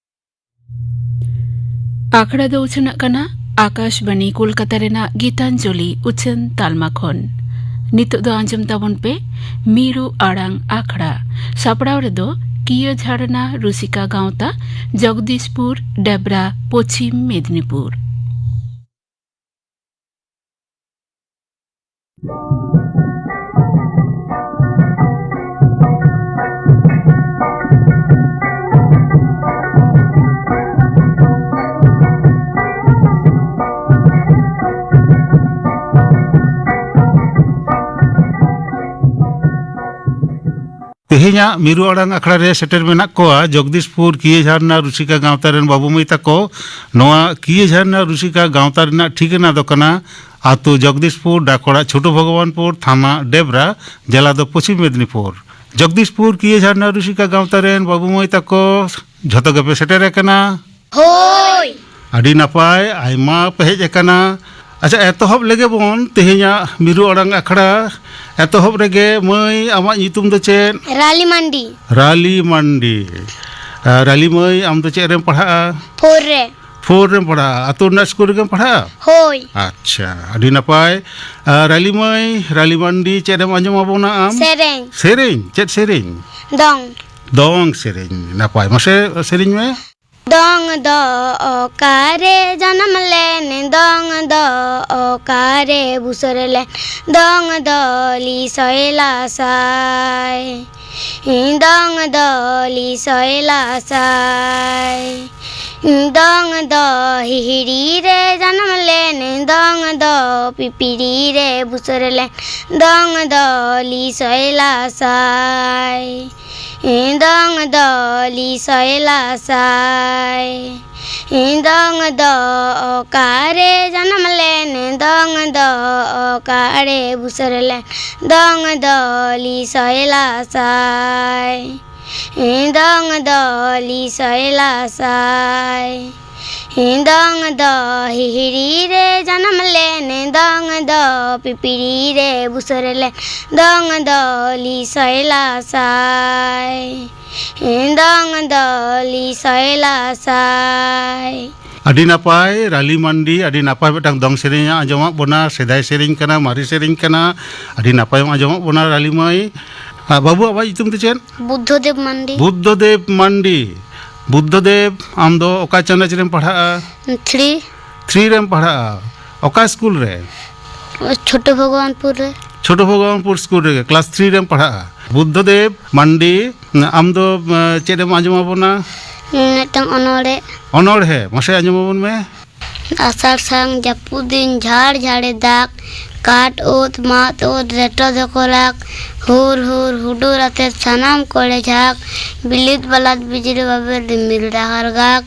ᱟᱠᱷᱲᱟ ᱫᱚ ᱩᱪᱷᱟᱹᱱᱟᱜ ᱠᱟᱱᱟ ᱟᱠᱟᱥᱵᱟᱱᱤ ᱠᱳᱞᱠᱟᱛᱟ ᱨᱮᱱᱟᱜ ᱜᱤᱛᱟᱧᱡᱚᱞᱤ ᱩᱪᱷᱟᱹᱱ ᱛᱟᱞᱢᱟ ᱠᱷᱚᱱ᱾ ᱱᱤᱛᱚᱜ ᱫᱚ ᱟᱸᱡᱚᱢ ᱛᱟᱵᱚᱱ ᱯᱮ ᱢᱤᱨᱩ ᱟᱲᱟᱝ ᱟᱠᱷᱲᱟ᱾ ᱥᱟᱯᱲᱟᱣ ᱨᱮᱫᱚ ᱠᱤᱭᱟᱹ ᱡᱷᱟᱨᱱᱟ ᱨᱩᱥᱤᱠᱟ ᱜᱟᱶᱛᱟ, ᱡᱚᱜᱽᱫᱤᱥᱯᱩᱨ, ᱰᱮᱵᱽᱨᱟ, ᱯᱚᱪᱷᱤᱢ ᱢᱮᱫᱽᱱᱤᱯᱩᱨ᱾ ᱛᱮᱦᱮᱧᱟᱜ ᱢᱤᱨᱩ ᱟᱲᱟᱝ ᱟᱠᱷᱲᱟ ᱨᱮ ᱥᱮᱴᱮᱨ ᱢᱮᱱᱟᱜ ᱠᱚᱣᱟ ᱡᱚᱜᱽᱫᱤᱥᱯᱩᱨ ᱠᱤᱭᱟᱹ ᱡᱷᱟᱨᱱᱟ ᱨᱩᱥᱤᱠᱟ ᱜᱟᱶᱛᱟ ᱨᱮᱱ ᱵᱟᱹᱵᱩ ᱢᱟᱹᱭ ᱛᱟᱠᱚ᱾ ᱱᱚᱣᱟ ᱠᱤᱭᱟᱹ ᱡᱷᱟᱨᱱᱟ ᱨᱩᱥᱤᱠᱟ ᱜᱟᱶᱛᱟ ᱨᱮᱱᱟᱜ ᱴᱷᱤᱠᱟᱹᱱᱟ ᱫᱚ ᱠᱟᱱᱟ ᱟᱹᱛᱩ ᱡᱚᱜᱽᱫᱤᱥᱯᱩᱨ, ᱰᱟᱠᱚᱲᱟ ᱪᱷᱳᱴᱳ ᱵᱷᱚᱜᱚᱵᱟᱱᱯᱩᱨ, ᱛᱷᱟᱱᱟ ᱰᱮᱵᱽᱨᱟ, ᱡᱮᱞᱟ ᱫᱚ ᱯᱚᱪᱷᱤᱢ ᱢᱮᱫᱽᱱᱤᱯᱩᱨ᱾ ᱡᱚᱜᱽᱫᱤᱥᱯᱩᱨ ᱠᱤᱭᱟᱹ ᱡᱷᱟᱨᱱᱟ ᱨᱩᱥᱤᱠᱟ ᱜᱟᱶᱛᱟ ᱨᱮᱱ ᱵᱟᱹᱵᱩ ᱢᱟᱹᱭ ᱛᱟᱠᱚ, ᱡᱷᱚᱛᱚ ᱜᱮᱯᱮ ᱥᱮᱴᱮᱨ ᱟᱠᱟᱱᱟ? ᱦᱳᱭ᱾ ᱟᱹᱰᱤ ᱱᱟᱯᱟᱭ, ᱟᱭᱢᱟ ᱯᱮ ᱦᱮᱡ ᱟᱠᱟᱱᱟ᱾ ᱟᱪᱪᱷᱟ, ᱮᱛᱚᱦᱚᱵ ᱞᱮᱜᱮ ᱵᱚᱱ ᱛᱮᱦᱮᱧᱟᱜ ᱢᱤᱨᱩ ᱟᱲᱟᱝ ᱟᱠᱷᱲᱟ᱾ ᱮᱛᱚᱦᱚᱵ ᱨᱮᱜᱮ ᱢᱟᱹᱭ, ᱟᱢᱟᱜ ᱧᱩᱛᱩᱢ ᱫᱚ ᱪᱮᱫ? ᱨᱟᱞᱤ ᱢᱟᱱᱰᱤ᱾ ᱨᱟᱞᱤ ᱢᱟᱱᱰᱤ᱾ ᱟᱨ ᱨᱟᱞᱤ ᱢᱟᱹᱭ, ᱟᱢ ᱫᱚ ᱪᱮᱫ ᱨᱮᱢ ᱯᱟᱲᱦᱟᱜᱼᱟ? ᱯᱷᱳᱨ ᱨᱮ᱾ ᱯᱷᱳᱨ ᱨᱮᱢ ᱯᱟᱲᱦᱟᱜᱼᱟ᱾ ᱟᱹᱛᱩ ᱨᱮᱱᱟᱜ ᱥᱠᱩᱞ ᱨᱮᱜᱮᱢ ᱯᱟᱲᱦᱟᱜᱼᱟ? ᱦᱳᱭ᱾ ᱟᱪᱪᱷᱟ, ᱟᱹᱰᱤ ᱱᱟᱯᱟᱭ᱾ ᱟᱨ ᱨᱟᱞᱤ ᱢᱟᱹᱭ, ᱨᱟᱞᱤ ᱢᱟᱱᱰᱤ, ᱪᱮᱫ ᱮᱢ ᱟᱸᱡᱚᱢ ᱟᱵᱚᱱᱟ ᱟᱢ? ᱥᱮᱨᱮᱧ᱾ ᱥᱮᱨᱮᱧ? ᱪᱮᱫ ᱥᱮᱨᱮᱧ? ᱫᱚᱝ᱾ ᱫᱚᱝ ᱥᱮᱨᱮᱧ᱾ ᱱᱟᱯᱟᱭ, ᱢᱟᱥᱮ ᱥᱮᱨᱮᱧ ᱢᱮ᱾ ᱫᱚᱝ ᱫᱚ ᱚᱠᱟᱨᱮ ᱡᱟᱱᱟᱢ ᱞᱮᱱ, ᱫᱚᱝ ᱫᱚ ᱚᱠᱟᱨᱮ ᱵᱩᱥᱟᱹᱨ ᱞᱮᱱ, ᱫᱚᱝ ᱫᱚ ᱞᱤᱥᱚᱭ ᱞᱟᱥᱟᱭ᱾ ᱫᱚᱝ ᱫᱚ ᱞᱤᱥᱚᱭ ᱞᱟᱥᱟᱭ᱾ ᱫᱚᱝ ᱫᱚ ᱦᱤᱦᱤᱲᱤ ᱨᱮ ᱡᱟᱱᱟᱢ ᱞᱮᱱ, ᱫᱚᱝ ᱫᱚ ᱯᱤᱯᱤᱲᱤ ᱨᱮ ᱵᱩᱥᱟᱹᱨ ᱞᱮᱱ, ᱫᱚᱝ ᱫᱚ ᱞᱤᱥᱚᱭ ᱞᱟᱥᱟᱭ᱾ ᱫᱚᱝ ᱫᱚ ᱞᱤᱥᱚᱭ ᱞᱟᱥᱟᱭ᱾ ᱫᱚᱝ ᱫᱚ ᱚᱠᱟᱨᱮ ᱡᱟᱱᱟᱢ ᱞᱮᱱ, ᱫᱚᱝ ᱫᱚ ᱚᱠᱟᱨᱮ ᱵᱩᱥᱟᱹᱨ ᱞᱮᱱ, ᱫᱚᱝ ᱫᱚ ᱞᱤᱥᱚᱭ ᱞᱟᱥᱟᱭ᱾ ᱫᱚᱝ ᱫᱚ ᱞᱤᱥᱚᱭ ᱞᱟᱥᱟᱭ᱾ ᱫᱚᱝ ᱫᱚ ᱦᱤᱦᱤᱲᱤ ᱨᱮ ᱡᱟᱱᱟᱢ ᱞᱮᱱ, ᱫᱚᱝ ᱫᱚ ᱯᱤᱯᱤᱲᱤ ᱨᱮ ᱵᱩᱥᱟᱹᱨ ᱞᱮᱱ, ᱫᱚᱝ ᱫᱚ ᱞᱤᱥᱚᱭ ᱞᱟᱥᱟᱭ᱾ ᱫᱚᱝ ᱫᱚ ᱞᱤᱥᱚᱭ ᱞᱟᱥᱟᱭ᱾ ᱟᱹᱰᱤ ᱱᱟᱯᱟᱭ, ᱨᱟᱞᱤ ᱢᱟᱱᱰᱤ, ᱟᱹᱰᱤ ᱱᱟᱯᱟᱭ ᱢᱤᱫᱴᱟᱝ ᱫᱚᱝ ᱥᱮᱨᱮᱧ ᱟᱸᱡᱚᱢᱟᱜ ᱵᱚᱱᱟ, ᱥᱮᱫᱟᱭ ᱥᱮᱨᱮᱧ ᱠᱟᱱᱟ, ᱢᱟᱨᱮ ᱥᱮᱨᱮᱧ ᱠᱟᱱᱟ, ᱟᱹᱰᱤ ᱱᱟᱯᱟᱭᱮᱢ ᱟᱸᱡᱚᱢᱟᱜ ᱵᱚᱱᱟ ᱨᱟᱞᱤ ᱢᱟᱹᱭ᱾ ᱟᱨ ᱵᱟᱹᱵᱩ, ᱟᱢᱟᱜ ᱧᱩᱛᱩᱢ ᱫᱚ ᱪᱮᱫ? ᱵᱩᱫᱽᱫᱷᱚᱫᱮᱵ ᱢᱟᱱᱰᱤ᱾ ᱵᱩᱫᱽᱫᱷᱚᱫᱮᱵ ᱢᱟᱱᱰᱤ᱾ ᱵᱩᱫᱽᱫᱷᱚᱫᱮᱵ, ᱟᱢ ᱫᱚ ᱚᱠᱟ ᱪᱟᱱᱟᱪ ᱨᱮᱢ ᱯᱟᱲᱦᱟᱜᱼᱟ? ᱛᱷᱨᱤ᱾ ᱛᱷᱨᱤ ᱨᱮᱢ ᱯᱟᱲᱦᱟᱜᱼᱟ᱾ ᱚᱠᱟ ᱥᱠᱩᱞ ᱨᱮ? ᱪᱷᱳᱴᱳ ᱵᱷᱚᱜᱚᱵᱟᱱᱯᱩᱨ ᱨᱮ᱾ ᱪᱷᱳᱴᱳ ᱵᱷᱚᱜᱚᱵᱟᱱᱯᱩᱨ ᱥᱠᱩᱞ ᱨᱮᱜᱮ ᱠᱞᱟᱥ ᱛᱷᱨᱤ ᱨᱮᱢ ᱯᱟᱲᱦᱟᱜᱼᱟ᱾ ᱵᱩᱫᱽᱫᱷᱚᱫᱮᱵ ᱢᱟᱱᱰᱤ, ᱟᱢ ᱫᱚ, ᱮ, ᱪᱮᱫ ᱮᱢ ᱟᱸᱡᱚᱢ ᱟᱵᱚᱱᱟ? ᱢᱤᱫᱴᱟᱝ ᱚᱱᱚᱬᱦᱮ᱾ ᱚᱱᱚᱬᱦᱮ, ᱢᱟᱥᱮ ᱟᱸᱡᱚᱢ ᱟᱵᱚᱱ ᱢᱮ᱾ ᱟᱥᱟᱲ ᱥᱟᱱ ᱡᱟᱹᱯᱩᱫ ᱫᱤᱱ ᱡᱷᱟᱲ ᱡᱷᱟᱲᱮ ᱫᱟᱜ, ᱠᱟᱴ ᱳᱫ ᱢᱟᱫ ᱳᱫ ᱨᱮᱴᱚ ᱫᱚᱠᱚ ᱨᱟᱜ, ᱦᱩᱨ ᱦᱩᱨ ᱦᱩᱰᱩᱨ ᱟᱛᱮ ᱥᱟᱱᱟᱢ ᱠᱚᱲᱮ ᱡᱷᱟᱜ, ᱵᱤᱞᱤᱫ ᱵᱟᱞᱟᱫ ᱵᱤᱡᱽᱞᱤ ᱵᱟᱵᱮᱨ ᱨᱤᱢᱤᱞ ᱰᱟᱦᱟᱨ ᱜᱟᱜ,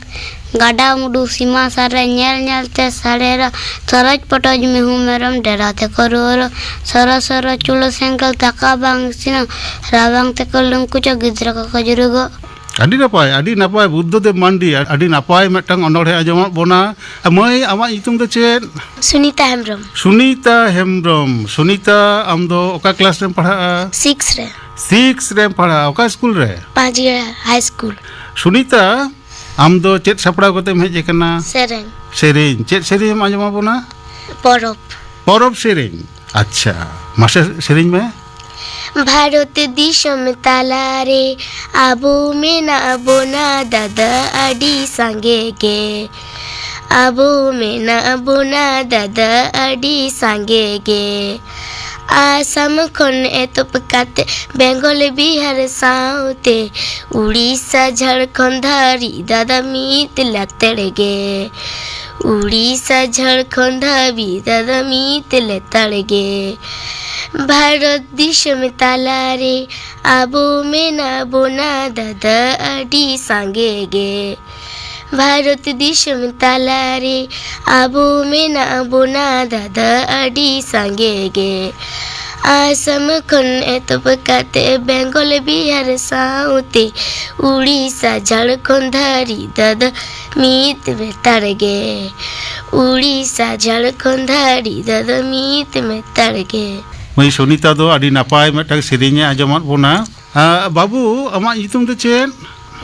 ᱜᱟᱰᱟ ᱢᱩᱰᱩ ᱥᱤᱢᱟ ᱥᱟᱨ ᱨᱮ ᱧᱮᱞ ᱧᱮᱞ ᱛᱮ ᱥᱟᱰᱮᱨᱟ, ᱥᱚᱨᱚᱡᱽ ᱯᱚᱴᱚᱡ ᱢᱤᱦᱩ ᱢᱮᱨᱚᱢ ᱰᱮᱨᱟ ᱛᱮᱠᱚ ᱨᱩᱣᱟᱹᱲᱟ, ᱥᱚᱨᱚ ᱥᱚᱨᱚ ᱪᱩᱞᱦᱟᱹ ᱥᱮᱸᱜᱮᱞ ᱫᱟᱠᱟ ᱵᱟᱝ ᱤᱥᱤᱱᱟ, ᱨᱟᱵᱟᱝ ᱛᱮᱠᱚ ᱞᱩᱝᱠᱩᱪᱚ ᱜᱤᱫᱽᱨᱟᱹ ᱠᱚᱠᱚ ᱡᱩᱨᱩᱜᱚᱜ᱾ ᱟᱹᱰᱤ ᱱᱟᱯᱟᱭ, ᱟᱹᱰᱤ ᱱᱟᱯᱟᱭ ᱵᱩᱫᱽᱫᱷᱚᱫᱮᱵ ᱢᱟᱱᱰᱤ, ᱟᱹᱰᱤ ᱱᱟᱯᱟᱭ ᱢᱤᱫᱴᱟᱝ ᱚᱱᱚᱬᱦᱮ ᱟᱸᱡᱚᱢᱟᱫ ᱵᱚᱱᱟ᱾ ᱢᱟᱹᱭ, ᱟᱢᱟᱜ ᱧᱩᱛᱩᱢ ᱫᱚ ᱪᱮᱫ? ᱥᱩᱱᱤᱛᱟ ᱦᱮᱢᱵᱨᱚᱢ᱾ ᱥᱩᱱᱤᱛᱟ ᱦᱮᱢᱵᱨᱚᱢ᱾ ᱥᱩᱱᱤᱛᱟ, ᱟᱢ ᱫᱚ ᱚᱠᱟ ᱠᱞᱟᱥ ᱨᱮᱢ ᱯᱟᱲᱦᱟᱜᱼᱟ? ᱥᱤᱠᱥ ᱨᱮ᱾ ᱥᱤᱠᱥ ᱨᱮᱢ ᱯᱟᱲᱦᱟᱜᱼᱟ᱾ ᱚᱠᱟ ᱥᱠᱩᱞ ᱨᱮ? ᱯᱟᱸᱪᱜᱟᱲᱟ ᱦᱟᱭ ᱥᱠᱩᱞ᱾ ᱥᱩᱱᱤᱛᱟ, ᱟᱢ ᱫᱚ ᱪᱮᱫ ᱥᱟᱯᱲᱟᱣ ᱠᱟᱛᱮᱢ ᱦᱮᱡ ᱟᱠᱟᱱᱟ? ᱥᱮᱨᱮᱧ᱾ ᱥᱮᱨᱮᱧ᱾ ᱪᱮᱫ ᱥᱮᱨᱮᱧ ᱮᱢ ᱟᱸᱡᱚᱢ ᱟᱵᱚᱱᱟ? ᱯᱚᱨᱚᱵᱽ᱾ ᱯᱚᱨᱚᱵᱽ ᱥᱮᱨᱮᱧ᱾ ᱟᱪᱪᱷᱟ, ᱢᱟᱥᱮ ᱥᱮᱨᱮᱧ ᱢᱮ᱾ ᱵᱷᱟᱨᱚᱛ ᱫᱤᱥᱚᱢ ᱛᱟᱞᱟᱨᱮ ᱟᱵᱚ ᱢᱮᱱᱟᱜ ᱵᱚᱱᱟ ᱫᱟᱫᱟ ᱟᱹᱰᱤ ᱥᱟᱸᱜᱮ ᱜᱮ᱾ ᱟᱵᱚ ᱢᱮᱱᱟᱜ ᱵᱚᱱᱟ ᱫᱟᱫᱟ ᱟᱹᱰᱤ ᱥᱟᱸᱜᱮ ᱜᱮ᱾ ᱟᱥᱟᱢ ᱠᱷᱚᱱ ᱮᱛᱚᱦᱚᱵ ᱠᱟᱛᱮ ᱵᱮᱝᱜᱚᱞ, ᱵᱤᱦᱟᱨ ᱥᱟᱶᱛᱮ ᱩᱲᱤᱥᱥᱟ, ᱡᱷᱟᱲᱠᱷᱚᱸᱰ ᱫᱷᱟᱹᱨᱤᱡ ᱫᱟᱫᱟ ᱢᱤᱫ ᱞᱮᱛᱟᱲ ᱜᱮ᱾ ᱩᱲᱤᱥᱥᱟ, ᱡᱷᱟᱲᱠᱷᱚᱸᱰ ᱫᱷᱟᱹᱵᱤᱡ ᱫᱟᱫᱟ ᱢᱤᱫ ᱞᱮᱛᱟᱲ ᱜᱮ᱾ ᱵᱷᱟᱨᱚᱛ ᱫᱤᱥᱚᱢ ᱛᱟᱞᱟᱨᱮ ᱟᱵᱚ ᱢᱮᱱᱟᱜ ᱵᱚᱱᱟ ᱫᱟᱫᱟ ᱟᱹᱰᱤ ᱥᱟᱸᱜᱮ ᱜᱮ᱾ ᱵᱷᱟᱨᱚᱛ ᱫᱤᱥᱚᱢ ᱛᱟᱞᱟᱨᱮ ᱟᱵᱚ ᱢᱮᱱᱟᱜ ᱵᱚᱱᱟ ᱫᱟᱫᱟ ᱟᱹᱰᱤ ᱥᱟᱸᱜᱮ ᱜᱮ᱾ ᱟᱥᱟᱢ ᱠᱷᱚᱱ ᱮᱛᱚᱦᱚᱵ ᱠᱟᱛᱮ ᱵᱮᱝᱜᱚᱞ, ᱵᱤᱦᱟᱨ ᱥᱟᱶᱛᱮ ᱩᱲᱤᱥᱥᱟ, ᱡᱷᱟᱲᱠᱷᱚᱸᱰ ᱫᱷᱟᱹᱨᱤᱡ ᱫᱟᱫᱟ ᱢᱤᱫ ᱞᱮᱛᱟᱲ ᱜᱮ᱾ ᱩᱲᱤᱥᱥᱟ, ᱡᱷᱟᱲᱠᱷᱚᱸᱰ ᱫᱷᱟᱹᱨᱤᱡ ᱫᱟᱫᱟ ᱢᱤᱫ ᱞᱮᱛᱟᱲ ᱜᱮ᱾ ᱢᱟᱹᱭ ᱥᱩᱱᱤᱛᱟ ᱫᱚ ᱟᱹᱰᱤ ᱱᱟᱯᱟᱭ ᱢᱤᱫᱴᱟᱝ ᱥᱮᱨᱮᱧ ᱮ ᱟᱸᱡᱚᱢᱟᱫ ᱵᱚᱱᱟ᱾ ᱟ, ᱵᱟᱹᱵᱩ, ᱟᱢᱟᱜ ᱧᱩᱛᱩᱢ ᱫᱚ ᱪᱮᱫ?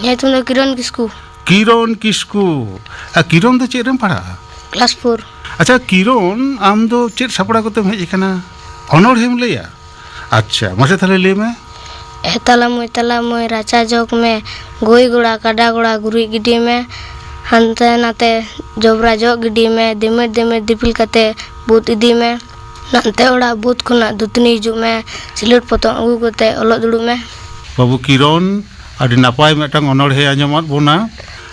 ᱧᱩᱛᱩᱢ ᱫᱚ ᱠᱤᱨᱚᱱ ᱠᱤᱥᱠᱩ᱾ ᱠᱤᱨᱚᱱ ᱠᱤᱥᱠᱩ᱾ ᱟ, ᱠᱤᱨᱚᱱ ᱫᱚ ᱪᱮᱫ ᱨᱮᱢ ᱯᱟᱲᱦᱟᱜᱼᱟ? Class four. ᱟᱪᱪᱷᱟ ᱠᱤᱨᱚᱱ, ᱟᱢ ᱫᱚ ᱪᱮᱫ ᱥᱟᱯᱲᱟᱣ ᱠᱟᱛᱮᱢ ᱦᱮᱡ ᱟᱠᱟᱱᱟ? ᱚᱱᱚᱬᱦᱮᱢ ᱞᱟᱹᱭᱟ? ᱟᱪᱪᱷᱟ, ᱢᱟᱥᱮ ᱛᱟᱦᱞᱮ ᱞᱟᱹᱭ ᱢᱮ᱾ ᱮ ᱛᱟᱞᱟ ᱢᱟᱹᱭ, ᱛᱟᱞᱟ ᱢᱟᱹᱭ, ᱨᱟᱪᱟ ᱡᱚᱜᱽ ᱢᱮ, ᱜᱟᱹᱭ ᱜᱚᱲᱟ ᱠᱟᱰᱟ ᱜᱚᱲᱟ ᱜᱩᱨᱤᱡ ᱜᱤᱰᱤ ᱢᱮ, ᱦᱟᱱᱛᱮ ᱱᱟᱛᱮ ᱡᱚᱵᱽᱨᱟ ᱡᱚᱜ ᱜᱤᱰᱤ ᱢᱮ, ᱫᱤᱢᱤᱨ ᱫᱤᱢᱤᱨ ᱫᱤᱯᱤᱞ ᱠᱟᱛᱮ ᱵᱩᱫ ᱤᱫᱤ ᱢᱮ, ᱱᱟᱱᱛᱮ ᱚᱲᱟᱜ ᱵᱩᱫ ᱠᱷᱚᱱᱟᱜ ᱫᱟᱹᱛᱟᱹᱱᱤ ᱦᱤᱡᱩᱜ ᱢᱮ, ᱥᱤᱞᱟᱹᱴ ᱯᱚᱛᱚᱵ ᱟᱹᱜᱩ ᱠᱟᱛᱮ ᱚᱞᱚᱜ ᱫᱩᱲᱩᱵ ᱢᱮ᱾ ᱵᱟᱹᱵᱩ ᱠᱤᱨᱚᱱ, ᱟᱹᱰᱤ ᱱᱟᱯᱟᱭ ᱢᱤᱫᱴᱟᱝ ᱚᱱᱚᱬᱦᱮ ᱟᱸᱡᱚᱢᱟᱫ ᱵᱚᱱᱟ᱾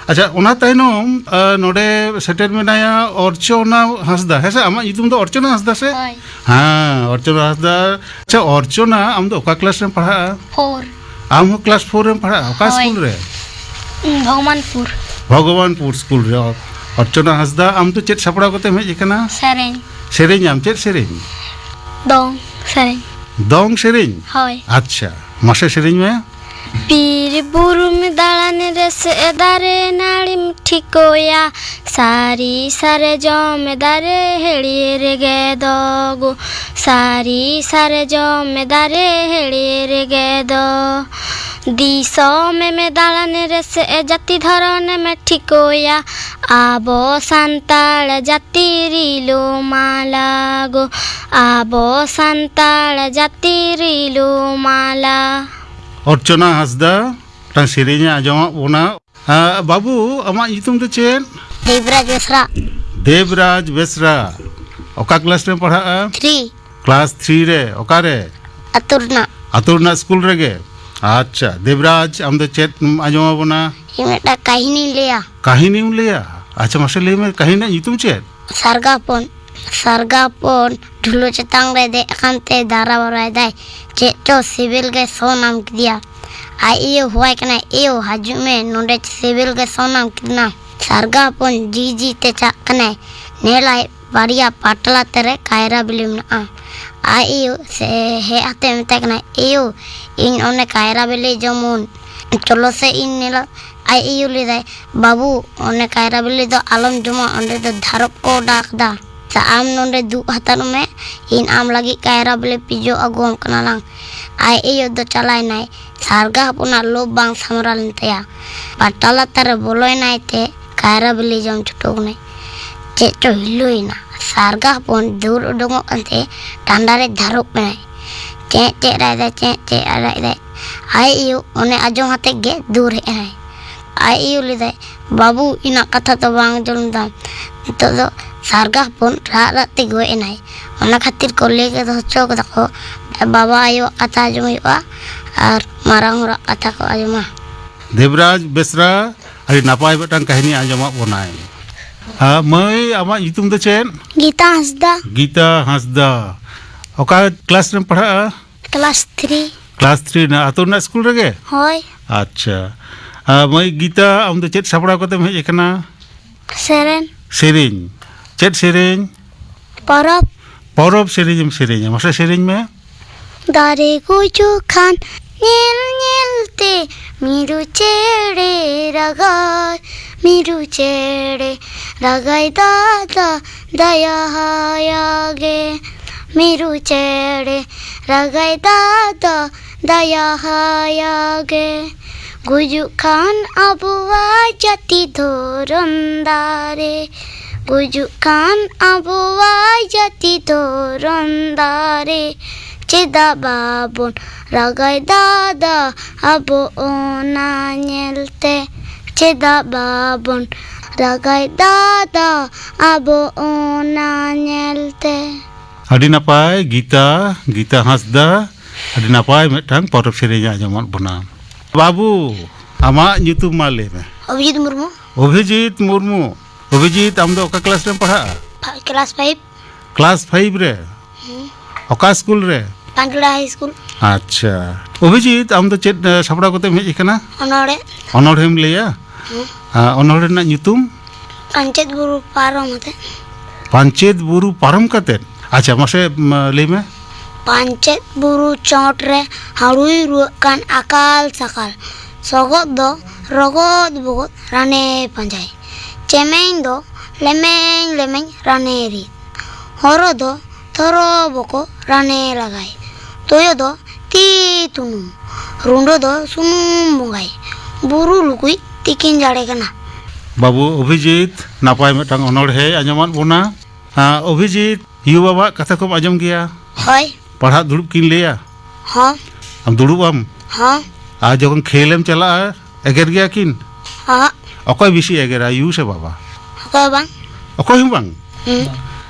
ᱟᱪᱪᱷᱟ, ᱚᱱᱟ ᱛᱟᱭᱱᱚᱢ ᱟ, ᱱᱚᱰᱮ ᱥᱮᱴᱮᱨ ᱢᱮᱱᱟᱭᱟ ᱚᱨᱪᱚᱱᱟ ᱦᱟᱸᱥᱫᱟ᱾ ᱦᱮᱸ ᱥᱮ, ᱟᱢᱟᱜ ᱧᱩᱛᱩᱢ ᱫᱚ ᱚᱨᱪᱚᱱᱟ ᱦᱟᱸᱥᱫᱟ ᱥᱮ? ᱦᱳᱭ᱾ ᱦᱮᱸ, ᱚᱨᱪᱚᱱᱟ ᱦᱟᱸᱥᱫᱟ᱾ ᱟᱪᱪᱷᱟ ᱚᱨᱪᱚᱱᱟ, ᱟᱢ ᱫᱚ ᱚᱠᱟ ᱠᱞᱟᱥ ᱨᱮᱢ ᱯᱟᱲᱦᱟᱜᱼᱟ? ᱯᱷᱳᱨ᱾ ᱟᱢ ᱦᱚᱸ ᱠᱞᱟᱥ ᱯᱷᱳᱨ ᱨᱮᱢ ᱯᱟᱲᱦᱟᱜᱼᱟ? ᱚᱠᱟ ᱦᱳᱭ᱾ ᱥᱠᱩᱞ ᱨᱮ? ᱩᱸ, ᱵᱷᱚᱜᱽᱵᱟᱱᱯᱩᱨ᱾ ᱵᱷᱚᱜᱽᱵᱟᱱᱯᱩᱨ ᱥᱠᱩᱞ ᱨᱮ᱾ ᱚ-, ᱚᱨᱪᱚᱱᱟ ᱦᱟᱸᱥᱫᱟ, ᱟᱢ ᱫᱚ ᱪᱮᱫ ᱥᱟᱯᱲᱟᱣ ᱠᱟᱛᱮᱢ ᱦᱮᱡ ᱟᱠᱟᱱᱟ? ᱥᱮᱨᱮᱧ᱾ ᱥᱮᱨᱮᱧ ᱟᱢ? ᱪᱮᱫ ᱥᱮᱨᱮᱧ? ᱫᱚᱝ ᱥᱮᱨᱮᱧ᱾ ᱫᱚᱝ ᱥᱮᱨᱮᱧ? ᱦᱳᱭ᱾ ᱟᱪᱪᱷᱟ, ᱢᱟᱥᱮ ᱥᱮᱨᱮᱧ ᱢᱮ᱾ ᱵᱤᱨ ᱵᱩᱨᱩᱢ ᱫᱟᱬᱟᱱ ᱨᱮᱥᱮ ᱫᱟᱨᱮ ᱱᱟᱹᱲᱤᱢ ᱴᱷᱤᱠᱟᱹᱭᱟ, ᱥᱟᱹᱨᱤ ᱥᱟᱨᱡᱚᱢ ᱫᱟᱨᱮ ᱦᱟᱹᱨᱭᱟᱹᱲ ᱜᱮ ᱫᱚ ᱜᱳ, ᱥᱟᱹᱨᱤ ᱥᱟᱨᱡᱚᱢ ᱫᱟᱨᱮ ᱦᱟᱹᱨᱭᱟᱹᱲ ᱜᱮ ᱫᱚ᱾ ᱫᱤᱥᱚᱢᱮᱢ ᱫᱟᱬᱟᱱ ᱨᱮᱥᱮ ᱡᱟᱹᱛᱤ ᱫᱷᱚᱨᱚᱢᱮᱢ ᱴᱷᱤᱠᱟᱹᱭᱟ, ᱟᱵᱚ ᱥᱟᱱᱛᱟᱲ ᱡᱟᱹᱛᱤ ᱨᱤᱞᱟᱹᱢᱟᱞᱟ ᱜᱳ, ᱟᱵᱚ ᱥᱟᱱᱛᱟᱲ ᱡᱟᱹᱛᱤ ᱨᱤᱞᱟᱹᱢᱟᱞᱟ᱾ ᱚᱨᱪᱚᱱᱟ ᱦᱟᱸᱥᱫᱟ, ᱢᱤᱫᱴᱟᱝ ᱥᱮᱨᱮᱧ ᱮ ᱟᱸᱡᱚᱢᱟᱫ ᱵᱚᱱᱟ᱾ ᱟ, ᱵᱟᱹᱵᱩ, ᱟᱢᱟᱜ ᱧᱩᱛᱩᱢ ᱫᱚ ᱪᱮᱫ? ᱫᱮᱵᱽᱨᱟᱡᱽ ᱵᱮᱥᱨᱟ᱾ ᱫᱮᱵᱽᱨᱟᱡᱽ ᱵᱮᱥᱨᱟ᱾ ᱚᱠᱟ ᱠᱞᱟᱥ ᱨᱮᱢ ᱯᱟᱲᱦᱟᱜᱼᱟ? ᱛᱷᱨᱤ᱾ ᱠᱞᱟᱥ ᱛᱷᱨᱤ ᱨᱮ? ᱚᱠᱟᱨᱮ? ᱟᱹᱛᱩ ᱨᱮᱱᱟᱜ᱾ ᱟᱹᱛᱩ ᱨᱮᱱᱟᱜ ᱥᱠᱩᱞ ᱨᱮᱜᱮ? ᱟᱪᱪᱷᱟ, ᱫᱮᱵᱽᱨᱟᱡᱽ, ᱟᱢ ᱫᱚ ᱪᱮᱫ ᱮᱢ ᱟᱸᱡᱚᱢ ᱟᱵᱚᱱᱟ? ᱤᱧ ᱢᱤᱫᱴᱟᱝ ᱠᱟᱹᱦᱱᱤᱧ ᱞᱟᱹᱭᱟ᱾ ᱠᱟᱹᱦᱱᱤᱢ ᱞᱟᱹᱭᱟ? ᱟᱪᱪᱷᱟ, ᱢᱟᱥᱮ ᱞᱟᱹᱭ ᱢᱮ, ᱠᱟᱹᱦᱱᱤ ᱨᱮᱱᱟᱜ ᱧᱩᱛᱩᱢ ᱪᱮᱫ? ᱥᱟᱨᱜᱟ ᱦᱚᱯᱚᱱ᱾ ᱥᱟᱨᱜᱟ ᱦᱚᱯᱚᱱ ᱰᱷᱩᱞᱟᱹ ᱪᱮᱛᱟᱱ ᱨᱮ ᱫᱮᱡ ᱟᱠᱟᱱ ᱛᱮ ᱫᱟᱨᱟ ᱵᱟᱨᱟᱭ ᱫᱟᱭ᱾ ᱪᱮᱫ ᱪᱚ ᱥᱤᱵᱤᱞ ᱜᱮ ᱥᱚ ᱧᱟᱢ ᱠᱮᱫᱮᱭᱟ᱾ ᱟᱡ ᱟᱭᱳ ᱦᱚᱦᱚᱣᱟᱭ ᱠᱟᱱᱟᱭ, "ᱮᱭᱳ, ᱦᱤᱡᱩᱜ ᱢᱮ, ᱱᱚᱰᱮ ᱥᱤᱵᱤᱞ ᱜᱮ ᱥᱚ ᱧᱟᱢ ᱠᱮᱫᱮᱭᱟ᱾" ᱥᱟᱨᱜᱟ ᱦᱚᱯᱚᱱ ᱡᱤ ᱡᱤ ᱛᱮ ᱪᱟᱜ ᱠᱟᱱᱟᱭ᱾ ᱧᱮᱞᱟᱭ, ᱵᱟᱨᱭᱟ ᱯᱟᱴᱞᱟ ᱛᱮᱨᱮ ᱠᱟᱭᱨᱟ ᱵᱤᱞᱤ ᱢᱮᱱᱟᱜᱼᱟ᱾ ᱟᱡ ᱟᱭᱳ ᱥᱮ ᱦᱮᱡ ᱟᱛᱮ ᱢᱮᱛᱟᱭ ᱠᱟᱱᱟᱭ, "ᱮᱭᱳ, ᱤᱧ ᱚᱱᱮ ᱠᱟᱭᱨᱟ ᱵᱤᱞᱤ ᱡᱚᱢᱩᱱ, ᱪᱚᱞᱚ ᱥᱮ ᱤᱧ ᱧᱮᱞᱟ᱾" ᱟᱡ ᱟᱭᱳ ᱞᱟᱹᱭᱫᱟᱭ, "ᱵᱟᱹᱵᱩ, ᱚᱱᱮ ᱠᱟᱭᱨᱟ ᱵᱤᱞᱤ ᱫᱚ ᱟᱞᱚᱢ ᱡᱚᱢᱟ, ᱚᱸᱰᱮ ᱫᱚ ᱫᱷᱟᱨᱚᱯ ᱠᱚ ᱚᱰᱟᱣ ᱠᱟᱫᱟ᱾ ᱥᱮ ᱟᱢ ᱱᱚᱸᱰᱮ ᱫᱩᱜ ᱦᱟᱛᱟᱲᱚᱜ ᱢᱮ, ᱤᱧ ᱟᱢ ᱞᱟᱹᱜᱤᱫ ᱠᱟᱭᱨᱟ ᱵᱤᱞᱤ ᱯᱤᱡᱚ ᱟᱹᱜᱩᱣᱟᱢ ᱠᱟᱱᱟ ᱞᱟᱝ᱾" ᱟᱡ ᱟᱭᱳ ᱫᱚ ᱪᱟᱞᱟᱭᱱᱟᱭ, ᱥᱟᱨᱜᱟ ᱦᱚᱯᱚᱱᱟᱜ ᱞᱳᱵᱷ ᱵᱟᱝ ᱥᱟᱢᱨᱟ ᱞᱮᱱ ᱛᱟᱭᱟ᱾ ᱯᱟᱴᱟ ᱞᱟᱛᱟᱨ ᱨᱮ ᱵᱚᱞᱚᱭᱮᱱᱟᱭ ᱛᱮ ᱠᱟᱭᱨᱟ ᱵᱤᱞᱤ ᱡᱚᱢ ᱪᱷᱩᱴᱟᱹᱣ ᱮᱱᱟᱭ᱾ ᱪᱮᱫ ᱪᱚ ᱦᱤᱞᱟᱹᱭᱮᱱᱟ, ᱥᱟᱨᱜᱟ ᱦᱚᱯᱚᱱ ᱫᱟᱹᱲ ᱩᱰᱩᱝᱚᱜ ᱠᱟᱱᱛᱮ ᱰᱟᱸᱰᱟ ᱨᱮ ᱫᱷᱟᱨᱚᱯ ᱮᱱᱟᱭ᱾ ᱪᱮᱸᱜ ᱪᱮᱸᱜ ᱨᱟᱜ ᱮᱫᱟᱭ, ᱪᱮᱸᱜ ᱪᱮᱸᱜ ᱨᱟᱜ ᱮᱫᱟᱭ᱾ ᱟᱡ ᱟᱭᱳ ᱚᱱᱮ ᱟᱸᱡᱚᱢ ᱟᱛᱮ ᱜᱮ ᱫᱩᱨ ᱦᱮᱡ ᱮᱱᱟᱭ᱾ ᱟᱡ ᱟᱭᱳ ᱞᱟᱹᱭᱫᱟᱭ, "ᱵᱟᱹᱵᱩ, ᱤᱧᱟᱹᱜ ᱠᱟᱛᱷᱟ ᱫᱚ ᱵᱟᱝ ᱟᱸᱡᱚᱢ ᱫᱟᱢ, ᱱᱤᱛᱚᱜ ᱫᱚ ᱥᱟᱨᱜᱟ ᱦᱚᱯᱚᱱ ᱨᱟᱜ ᱨᱟᱜ ᱛᱮ ᱜᱚᱡ ᱮᱱᱟᱭ᱾" ᱚᱱᱟ ᱠᱷᱟᱹᱛᱤᱨ ᱠᱚ ᱞᱟᱹᱭ ᱠᱮᱫ ᱦᱚᱪᱚ ᱠᱟᱫᱟ ᱠᱚ, ᱵᱟᱵᱟ ᱟᱭᱳᱣᱟᱜ ᱠᱟᱛᱷᱟ ᱟᱸᱡᱚᱢ ᱦᱩᱭᱩᱜᱼᱟ ᱟᱨ ᱢᱟᱨᱟᱝ ᱦᱚᱲᱟᱜ ᱠᱟᱛᱷᱟ ᱠᱚ ᱟᱸᱡᱚᱢᱟ᱾ ᱫᱮᱵᱽᱨᱟᱡᱽ ᱵᱮᱥᱨᱟ ᱟᱹᱰᱤ ᱱᱟᱯᱟᱭ ᱢᱤᱫᱴᱟᱝ ᱠᱟᱹᱦᱱᱤ ᱟᱸᱡᱚᱢᱟᱫ ᱵᱚᱱᱟᱭ᱾ ᱟᱨ ᱢᱟᱹᱭ, ᱟᱢᱟᱜ ᱧᱩᱛᱩᱢ ᱫᱚ ᱪᱮᱫ? ᱜᱤᱛᱟ ᱦᱟᱸᱥᱫᱟ᱾ ᱜᱤᱛᱟ ᱦᱟᱸᱥᱫᱟ᱾ ᱚᱠᱟ ᱠᱞᱟᱥ ᱨᱮᱢ ᱯᱟᱲᱦᱟᱜᱼᱟ? Class three. ᱠᱞᱟᱥ ᱛᱷᱨᱤ ᱨᱮᱱᱟᱜ ᱟᱹᱛᱩ ᱨᱮᱱᱟᱜ ᱥᱠᱩᱞ ᱨᱮᱜᱮ? ᱦᱳᱭ᱾ ᱟᱪᱪᱷᱟ᱾ ᱟᱨ ᱢᱟᱹᱭ ᱜᱤᱛᱟ, ᱟᱢ ᱫᱚ ᱪᱮᱫ ᱥᱟᱯᱲᱟᱣ ᱠᱟᱛᱮᱢ ᱦᱮᱡ ᱟᱠᱟᱱᱟ? ᱥᱮᱨᱮᱧ᱾ ᱥᱮᱨᱮᱧ᱾ ᱪᱮᱫ ᱥᱮᱨᱮᱧ? ᱯᱚᱨᱚᱵᱽ᱾ ᱯᱚᱨᱚᱵᱽ ᱥᱮᱨᱮᱧ ᱮᱢ ᱥᱮᱨᱮᱧᱟ, ᱢᱟᱥᱮ ᱥᱮᱨᱮᱧ ᱢᱮ᱾ ᱫᱟᱨᱮ ᱜᱩᱡᱩᱜ ᱠᱷᱟᱱ ᱧᱮᱞ ᱧᱮᱞ ᱛᱮ ᱢᱤᱨᱩ ᱪᱮᱬᱮ ᱨᱟᱜᱟᱭ, ᱢᱤᱨᱩ ᱪᱮᱬᱮ ᱨᱟᱜᱟᱭ ᱫᱟᱫᱟ ᱫᱟᱭᱟ ᱦᱟᱭᱟ ᱜᱮ᱾ ᱢᱤᱨᱩ ᱪᱮᱬᱮ ᱨᱟᱜᱟᱭ ᱫᱟᱫᱟ ᱫᱟᱭᱟ ᱦᱟᱭᱟ ᱜᱮ᱾ ᱜᱩᱡᱩᱜ ᱠᱷᱟᱱ ᱟᱵᱚᱣᱟᱜ ᱡᱟᱹᱛᱤ ᱫᱷᱚᱨᱚᱢ ᱫᱟᱨᱮ, ᱜᱩᱡᱩᱜ ᱠᱷᱟᱱ ᱟᱵᱚᱣᱟᱜ ᱡᱟᱹᱛᱤ ᱫᱷᱚᱨᱚᱢ ᱫᱟᱨᱮ, ᱪᱮᱫᱟᱜ ᱵᱟᱵᱚᱱ ᱨᱟᱜᱟᱭ ᱫᱟᱫᱟ ᱟᱵᱚ ᱚᱱᱟ ᱧᱮᱞᱛᱮ? ᱪᱮᱫᱟᱜ ᱵᱟᱵᱚᱱ ᱨᱟᱜᱟᱭ ᱫᱟᱫᱟ ᱟᱵᱚ ᱚᱱᱟ ᱧᱮᱞᱛᱮ? ᱟᱹᱰᱤ ᱱᱟᱯᱟᱭ, ᱜᱤᱛᱟ, ᱜᱤᱛᱟ ᱦᱟᱸᱥᱫᱟ, ᱟᱹᱰᱤ ᱱᱟᱯᱟᱭ ᱢᱤᱫᱴᱟᱝ ᱯᱚᱨᱚᱵᱽ ᱥᱮᱨᱮᱧ ᱟᱸᱡᱚᱢᱟᱫ ᱵᱚᱱᱟ᱾ ᱵᱟᱹᱵᱩ, ᱟᱢᱟᱜ ᱧᱩᱛᱩᱢ ᱢᱟ ᱞᱟᱹᱭ ᱢᱮ᱾ ᱚᱵᱷᱤᱡᱤᱛ ᱢᱩᱨᱢᱩ᱾ ᱚᱵᱷᱤᱡᱤᱛ ᱢᱩᱨᱢᱩ᱾ ᱚᱵᱷᱤᱡᱤᱛ, ᱟᱢ ᱫᱚ ᱚᱠᱟ ᱠᱞᱟᱥ ᱨᱮᱢ ᱯᱟᱲᱦᱟᱜᱼᱟ? ᱯᱷᱟ-, ᱠᱞᱟᱥ ᱯᱷᱟᱭᱤᱵᱷ᱾ ᱠᱞᱟᱥ ᱯᱷᱟᱭᱤᱵᱷ ᱨᱮ? ᱦᱩᱸ᱾ ᱚᱠᱟ ᱥᱠᱩᱞ ᱨᱮ? ᱯᱟᱸᱪᱜᱟᱲᱟ ᱦᱟᱭ ᱥᱠᱩᱞ᱾ ᱟᱪᱪᱷᱟ᱾ ᱚᱵᱷᱤᱡᱤᱛ, ᱟᱢ ᱫᱚ ᱪᱮᱫ, ᱮ, ᱥᱟᱯᱲᱟᱣ ᱠᱟᱛᱮᱢ ᱦᱮᱡ ᱟᱠᱟᱱᱟ? ᱚᱱᱚᱬᱦᱮ᱾ ᱚᱱᱚᱬᱦᱮᱢ ᱞᱟᱹᱭᱟ? ᱦᱩᱸ᱾ ᱟ, ᱚᱱᱚᱬᱦᱮ ᱨᱮᱱᱟᱜ ᱧᱩᱛᱩᱢ? ᱯᱟᱧᱪᱮᱛ ᱵᱩᱨᱩ ᱯᱟᱨᱚᱢ ᱠᱟᱛᱮ᱾ ᱯᱟᱧᱪᱮᱛ ᱵᱩᱨᱩ ᱯᱟᱨᱚᱢ ᱠᱟᱛᱮ? ᱟᱪᱪᱷᱟ, ᱢᱟᱥᱮ, ᱢᱟ, ᱞᱟᱹᱭ ᱢᱮ᱾ ᱯᱟᱧᱪᱮᱛ ᱵᱩᱨᱩ ᱪᱚᱴ ᱨᱮ ᱦᱟᱹᱲᱩᱭ ᱨᱩᱣᱟᱹᱜ ᱠᱟᱱ ᱟᱠᱟᱞ ᱥᱟᱠᱟᱞ᱾ ᱥᱚᱜᱚᱫ ᱫᱚ ᱨᱚᱜᱚᱫ ᱵᱚᱜᱚᱫ ᱨᱟᱱᱮ ᱯᱟᱸᱡᱟᱭ᱾ ᱪᱮᱢᱮᱧ ᱫᱚ ᱞᱮᱢᱮᱧ ᱞᱮᱢᱮᱧ ᱨᱟᱱᱮ ᱨᱤᱫ᱾ ᱦᱚᱨᱚ ᱫᱚ ᱛᱷᱚᱨᱚ ᱵᱚᱠᱚ ᱨᱟᱱᱮ ᱞᱟᱜᱟᱭ᱾ ᱛᱚᱭᱚ ᱫᱚ ᱛᱤ ᱛᱩᱱᱩᱢ᱾ ᱨᱩᱸᱰᱟᱹ ᱫᱚ ᱥᱩᱱᱩᱢ ᱵᱚᱸᱜᱟᱭ᱾ ᱵᱩᱨᱩ ᱞᱩᱠᱩᱭ ᱛᱤᱠᱤᱱ ᱡᱟᱲᱮ ᱠᱟᱱᱟ᱾ ᱵᱟᱹᱵᱩ ᱚᱵᱷᱤᱡᱤᱛ, ᱱᱟᱯᱟᱭ ᱢᱤᱫᱴᱟᱝ ᱚᱱᱚᱬᱦᱮ ᱟᱸᱡᱚᱢᱟᱫ ᱵᱚᱱᱟ᱾ ᱦᱮᱸ, ᱚᱵᱷᱤᱡᱤᱛ, ᱭᱩ ᱵᱟᱵᱟᱣᱟᱜ ᱠᱟᱛᱷᱟ ᱠᱚᱢ ᱟᱸᱡᱚᱢ ᱜᱮᱭᱟ? ᱦᱳᱭ᱾ ᱯᱟᱲᱦᱟᱜ ᱫᱩᱲᱩᱵ ᱠᱤᱱ ᱞᱟᱹᱭᱟ? ᱦᱚᱸ᱾ ᱟᱢ ᱫᱩᱲᱩᱵ ᱟᱢ? ᱦᱚᱸ᱾ ᱟᱨ ᱡᱚᱠᱷᱚᱱ ᱠᱷᱮᱞ ᱮᱢ ᱪᱟᱞᱟᱜᱼᱟ, ᱮᱜᱮᱨ ᱜᱮᱭᱟ ᱠᱤᱱ? ᱦᱚᱸ᱾ ᱚᱠᱚᱭ ᱵᱮᱥᱤ ᱮᱜᱮᱨᱟ, ᱭᱩ ᱥᱮ ᱵᱟᱵᱟ? ᱚᱠᱚᱭ ᱦᱚᱸ ᱵᱟᱝ᱾ ᱚᱠᱚᱭ ᱦᱚᱸ ᱵᱟᱝ? ᱦᱩᱸ᱾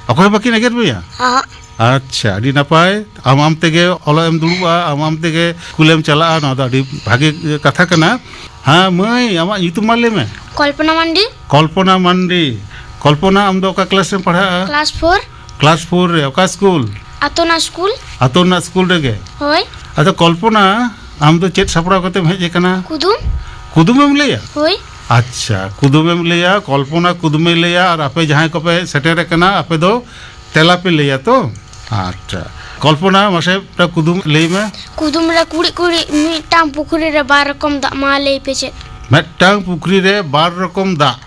ᱚᱠᱚᱭ ᱦᱚᱸ ᱵᱟᱹᱠᱤᱱ ᱮᱜᱮᱨ ᱢᱮᱭᱟ? ᱦᱚᱸ᱾ ᱟᱪᱪᱷᱟ, ᱟᱹᱰᱤ ᱱᱟᱯᱟᱭ᱾ ᱟᱢ ᱟᱢ ᱛᱮᱜᱮ ᱚᱞᱚᱜ ᱮᱢ ᱫᱩᱲᱩᱵᱼᱟ, ᱟᱢ ᱟᱢ ᱛᱮᱜᱮ ᱥᱠᱩᱞᱮᱢ ᱪᱟᱞᱟᱜᱼᱟ, ᱱᱚᱣᱟ ᱫᱚ ᱟᱹᱰᱤ ᱵᱷᱟᱜᱮ ᱠᱟᱛᱷᱟ ᱠᱟᱱᱟ᱾ ᱦᱮᱸ ᱢᱟᱹᱭ, ᱟᱢᱟᱜ ᱧᱩᱛᱩᱢ ᱢᱟ ᱞᱟᱹᱭ ᱢᱮ᱾ ᱠᱚᱞᱯᱚᱱᱟ ᱢᱟᱱᱰᱤ᱾ ᱠᱚᱞᱯᱚᱱᱟ ᱢᱟᱱᱰᱤ᱾ ᱠᱚᱞᱯᱚᱱᱟ, ᱟᱢ ᱫᱚ ᱚᱠᱟ ᱠᱞᱟᱥ ᱨᱮᱢ ᱯᱟᱲᱦᱟᱜᱼᱟ? Class four. ᱠᱞᱟᱥ ᱯᱷᱳᱨ ᱨᱮ, ᱚᱠᱟ ᱥᱠᱩᱞ? ᱟᱛᱳ ᱨᱮᱱᱟᱜ ᱥᱠᱩᱞ᱾ ᱟᱛᱳ ᱨᱮᱱᱟᱜ ᱥᱠᱩᱞ ᱨᱮᱜᱮ? ᱦᱳᱭ᱾ ᱟᱫᱚ ᱠᱚᱞᱯᱚᱱᱟ, ᱟᱢ ᱫᱚ ᱪᱮᱫ ᱥᱟᱯᱲᱟᱣ ᱠᱟᱛᱮᱢ ᱦᱮᱡ ᱟᱠᱟᱱᱟ? ᱠᱩᱫᱩᱢ᱾ ᱠᱩᱫᱩᱢᱮᱢ ᱞᱟᱹᱭᱟ? ᱦᱳᱭ᱾ ᱟᱪᱪᱷᱟ, ᱠᱩᱫᱩᱢᱮᱢ ᱞᱟᱹᱭᱟ, ᱠᱚᱞᱯᱚᱱᱟ ᱠᱩᱫᱩᱢᱮ ᱞᱟᱹᱭᱟ, ᱟᱨ ᱟᱯᱮ ᱡᱟᱦᱟᱸᱭ ᱠᱚᱯᱮ ᱥᱮᱴᱮᱨ ᱟᱠᱟᱱᱟ, ᱟᱯᱮ ᱫᱚ ᱛᱮᱞᱟ ᱯᱮ ᱞᱟᱹᱭᱟ ᱛᱚ? ᱟᱪᱪᱷᱟ, ᱠᱚᱞᱯᱚᱱᱟ, ᱢᱟᱥᱮ ᱢᱤᱫᱴᱟᱝ ᱠᱩᱫᱩᱢ ᱞᱟᱹᱭ ᱢᱮ᱾ ᱠᱩᱫᱩᱢ ᱨᱮ ᱠᱩᱲᱤᱫ ᱠᱩᱲᱤᱫ ᱢᱤᱫᱴᱟᱝ ᱯᱩᱠᱷᱨᱤ ᱨᱮ ᱵᱟᱨ ᱨᱚᱠᱚᱢ ᱫᱟᱜ, ᱢᱟ ᱞᱟᱹᱭ ᱯᱮ ᱪᱮᱫ? ᱢᱤᱫᱴᱟᱝ ᱯᱩᱠᱷᱨᱤ ᱨᱮ ᱵᱟᱨ ᱨᱚᱠᱚᱢ ᱫᱟᱜ,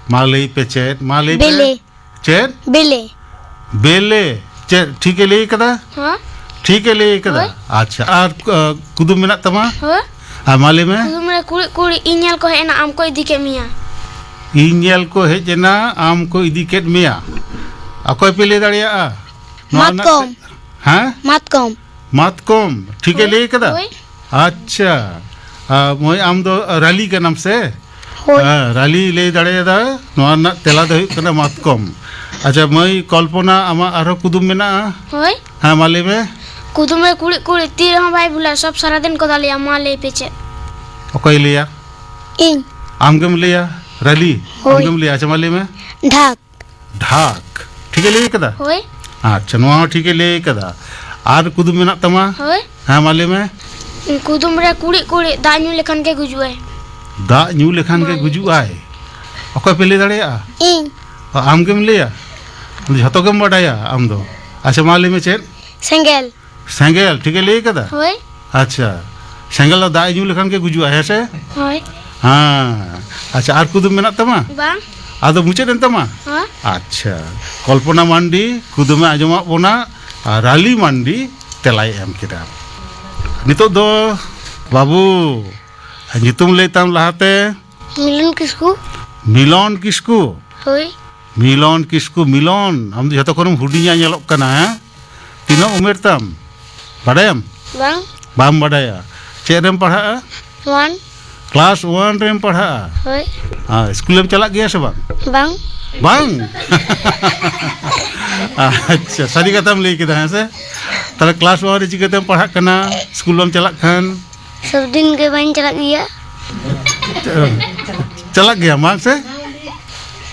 ᱢᱟ ᱞᱟᱹᱭ ᱯᱮ ᱪᱮᱫ? ᱢᱟ ᱞᱟᱹᱭ ᱯᱮ᱾ ᱵᱮᱞᱮ᱾ ᱪᱮᱫ? ᱵᱮᱞᱮ᱾ ᱵᱮᱞᱮ᱾ ᱪᱮᱫ ᱴᱷᱤᱠᱮ ᱞᱟᱹᱭ ᱠᱟᱫᱟ? ᱦᱮᱸ᱾ ᱴᱷᱤᱠᱮ ᱞᱟᱹᱭ ᱠᱟᱫᱟ? ᱦᱳᱭ᱾ ᱟᱪᱪᱷᱟ, ᱟᱨ, ᱟ, ᱠᱩᱫᱩᱢ ᱢᱮᱱᱟᱜ ᱛᱟᱢᱟ? ᱦᱳᱭ᱾ ᱟᱨ ᱢᱟ ᱞᱟᱹᱭ ᱢᱮ᱾ ᱠᱩᱫᱩᱢ ᱨᱮ ᱠᱩᱲᱤᱫ ᱠᱩᱲᱤᱫ ᱤᱧ ᱧᱮᱞ ᱠᱚ ᱦᱮᱡ ᱮᱱᱟ, ᱟᱢ ᱠᱚ ᱤᱫᱤ ᱠᱮᱫ ᱢᱮᱭᱟ᱾ ᱤᱧ ᱧᱮᱞ ᱠᱚ ᱦᱮᱡ ᱮᱱᱟ, ᱟᱢ ᱠᱚ ᱤᱫᱤ ᱠᱮᱫ ᱢᱮᱭᱟ᱾ ᱚᱠᱚᱭ ᱯᱮ ᱞᱟᱹᱭ ᱫᱟᱲᱮᱭᱟᱜᱼᱟ? ᱱᱚᱣᱟ ᱨᱮᱱᱟᱜ ᱢᱟᱛᱠᱚᱢ᱾ ᱛᱮ-, ᱦᱮᱸ? ᱢᱟᱛᱠᱚᱢ᱾ ᱢᱟᱛᱠᱚᱢ, ᱴᱷᱤᱠᱮ ᱦᱳᱭ, ᱞᱟᱹᱭ ᱠᱟᱫᱟ? ᱦᱳᱭ᱾ ᱟᱪᱪᱷᱟ, ᱟ, ᱢᱟᱹᱭ, ᱟᱢ ᱫᱚ ᱨᱟᱞᱤ ᱠᱟᱱᱟᱢ ᱥᱮ? ᱦᱳᱭ᱾ ᱦᱮᱸ, ᱨᱟᱞᱤ ᱞᱟᱹᱭ ᱫᱟᱲᱮᱭᱟᱫᱟ, ᱱᱚᱣᱟ ᱨᱮᱱᱟᱜ ᱛᱮᱞᱟ ᱫᱚ ᱦᱩᱭᱩᱜ ᱠᱟᱱᱟ ᱢᱟᱛᱠᱚᱢ᱾ ᱟᱪᱪᱷᱟ ᱢᱟᱹᱭ ᱠᱚᱞᱯᱚᱱᱟ, ᱟᱢᱟᱜ ᱟᱨᱦᱚᱸ ᱠᱩᱫᱩᱢ ᱢᱮᱱᱟᱜᱼᱟ? ᱦᱳᱭ᱾ ᱦᱮᱸ, ᱢᱟ ᱞᱟᱹᱭ ᱢᱮ᱾ ᱠᱩᱫᱩᱢ ᱨᱮ ᱠᱩᱲᱤᱫ ᱠᱩᱲᱤᱫ, ᱛᱤ ᱨᱮᱦᱚᱸ ᱵᱟᱭ ᱵᱷᱩᱞᱟ, ᱥᱚᱵ ᱥᱟᱨᱟᱫᱤᱱ ᱠᱚ ᱫᱟᱞᱮᱭᱟ, ᱢᱟ ᱞᱟᱹᱭ ᱯᱮ ᱪᱮᱫ? ᱚᱠᱚᱭ ᱞᱟᱹᱭᱟ? ᱤᱧ᱾ ᱟᱢ ᱜᱮᱢ ᱞᱟᱹᱭᱟ? ᱨᱟᱞᱤ, ᱟᱢ ᱦᱳᱭ᱾ ᱜᱮᱢ ᱞᱟᱹᱭᱟ? ᱟᱪᱪᱷᱟ, ᱢᱟ ᱞᱟᱹᱭ ᱢᱮ᱾ ᱰᱷᱟᱠ᱾ ᱰᱷᱟᱠ᱾ ᱴᱷᱤᱠᱮ ᱞᱟᱹᱭ ᱠᱟᱫᱟ? ᱦᱳᱭ᱾ ᱟᱪᱪᱷᱟ, ᱱᱚᱣᱟ ᱦᱚᱸ ᱴᱷᱤᱠᱮ ᱞᱟᱹᱭ ᱠᱟᱫᱟ᱾ ᱟᱨ ᱠᱩᱫᱩᱢ ᱢᱮᱱᱟᱜ ᱛᱟᱢᱟ? ᱦᱳᱭ᱾ ᱦᱮᱸ, ᱢᱟ ᱞᱟᱹᱭ ᱢᱮ᱾ ᱠᱩᱫᱩᱢ ᱨᱮ ᱠᱩᱲᱤᱫ ᱠᱩᱲᱤᱫ, ᱫᱟᱜ ᱧᱩ ᱞᱮᱠᱷᱟᱱ ᱜᱮ ᱜᱩᱡᱩᱜᱼᱟᱭ᱾ ᱫᱟᱜ ᱧᱩ ᱞᱮᱠᱷᱟᱱ ᱜᱮ ᱢᱟ ᱞᱟᱹᱭ ᱜᱩᱡᱩᱜᱼᱟᱭ᱾ ᱚᱠᱚᱭ ᱯᱮ ᱞᱟᱹᱭ ᱫᱟᱲᱮᱭᱟᱜᱼᱟ? ᱤᱧ᱾ ᱚ, ᱟᱢ ᱜᱮᱢ ᱞᱟᱹᱭᱟ? ᱡᱷᱚᱛᱚ ᱜᱮᱢ ᱵᱟᱰᱟᱭᱟ ᱟᱢ ᱫᱚ᱾ ᱟᱪᱪᱷᱟ, ᱢᱟ ᱞᱟᱹᱭ ᱢᱮ ᱪᱮᱫ? ᱥᱮᱸᱜᱮᱞ᱾ ᱥᱮᱸᱜᱮᱞ, ᱴᱷᱤᱠᱮ ᱞᱟᱹᱭ ᱠᱟᱫᱟ? ᱦᱳᱭ᱾ ᱟᱪᱪᱷᱟ, ᱥᱮᱸᱜᱮᱞ ᱫᱚ ᱫᱟᱜ ᱧᱩ ᱞᱮᱠᱷᱟᱱ ᱜᱮ ᱜᱩᱡᱩᱜᱼᱟ, ᱦᱮᱸ ᱥᱮ? ᱦᱳᱭ᱾ ᱦᱮᱸ᱾ ᱟᱪᱪᱷᱟ, ᱟᱨ ᱠᱩᱫᱩᱢ ᱢᱮᱱᱟᱜ ᱛᱟᱢᱟ? ᱵᱟᱝ᱾ ᱟᱫᱚ ᱢᱩᱪᱟᱹᱫ ᱮᱱ ᱛᱟᱢᱟ? ᱦᱮᱸ᱾ ᱟᱪᱪᱷᱟ, ᱠᱚᱞᱯᱚᱱᱟ ᱢᱟᱱᱰᱤ ᱠᱩᱫᱩᱢᱮ ᱟᱸᱡᱚᱢᱟᱫ ᱵᱚᱱᱟ, ᱟᱨ ᱨᱟᱞᱤ ᱢᱟᱱᱰᱤ ᱛᱮᱞᱟᱭ ᱮᱢ ᱠᱮᱫᱟ᱾ ᱱᱤᱛᱚᱜ ᱫᱚ ᱵᱟᱹᱵᱩ, ᱧᱩᱛᱩᱢ ᱞᱟᱹᱭ ᱛᱟᱢ ᱞᱟᱦᱟᱛᱮ᱾ ᱢᱤᱞᱚᱱ ᱠᱤᱥᱠᱩ᱾ ᱢᱤᱞᱚᱱ ᱠᱤᱥᱠᱩ? ᱦᱳᱭ᱾ ᱢᱤᱞᱚᱱ ᱠᱤᱥᱠᱩ, ᱢᱤᱞᱚᱱ, ᱟᱢ ᱫᱚ ᱡᱷᱚᱛᱚ ᱠᱷᱚᱱᱮᱢ ᱦᱩᱰᱤᱧᱟ ᱧᱮᱞᱚᱜ ᱠᱟᱱᱟ, ᱦᱮᱸ? ᱛᱤᱱᱟᱹᱜ ᱩᱢᱮᱨ ᱛᱟᱢ? ᱵᱟᱰᱟᱭᱟᱢ? ᱵᱟᱝ᱾ ᱵᱟᱢ ᱵᱟᱰᱟᱭᱟ? ᱪᱮᱫ ᱨᱮᱢ ᱯᱟᱲᱦᱟᱜᱼᱟ? ᱚᱣᱟᱱ᱾ ᱠᱞᱟᱥ ᱚᱣᱟᱱ ᱨᱮᱢ ᱯᱟᱲᱦᱟᱜᱼᱟ? ᱦᱳᱭ᱾ ᱟᱨ ᱥᱠᱩᱞᱮᱢ ᱪᱟᱞᱟᱜ ᱜᱮᱭᱟ ᱥᱮ ᱵᱟᱝ? ᱵᱟᱝ᱾ ᱵᱟᱝ? ᱟᱪᱪᱷᱟ, ᱥᱟᱹᱨᱤ ᱠᱟᱛᱷᱟᱢ ᱞᱟᱹᱭ ᱠᱮᱫᱟ, ᱦᱮᱸ ᱥᱮ? ᱛᱟᱦᱞᱮ ᱠᱞᱟᱥ ᱚᱣᱟᱱ ᱨᱮ ᱪᱤᱠᱟᱹᱛᱮᱢ ᱯᱟᱲᱦᱟᱜ ᱠᱟᱱᱟ, ᱥᱠᱩᱞ ᱵᱟᱢ ᱪᱟᱞᱟᱜ ᱠᱷᱟᱱ? ᱥᱚᱵᱫᱤᱱ ᱜᱮ ᱵᱟᱹᱧ ᱪᱟᱞᱟᱜ ᱜᱮᱭᱟ᱾ ᱪᱟᱞᱟᱜ ᱜᱮᱭᱟ, ᱵᱟᱝ ᱥᱮ?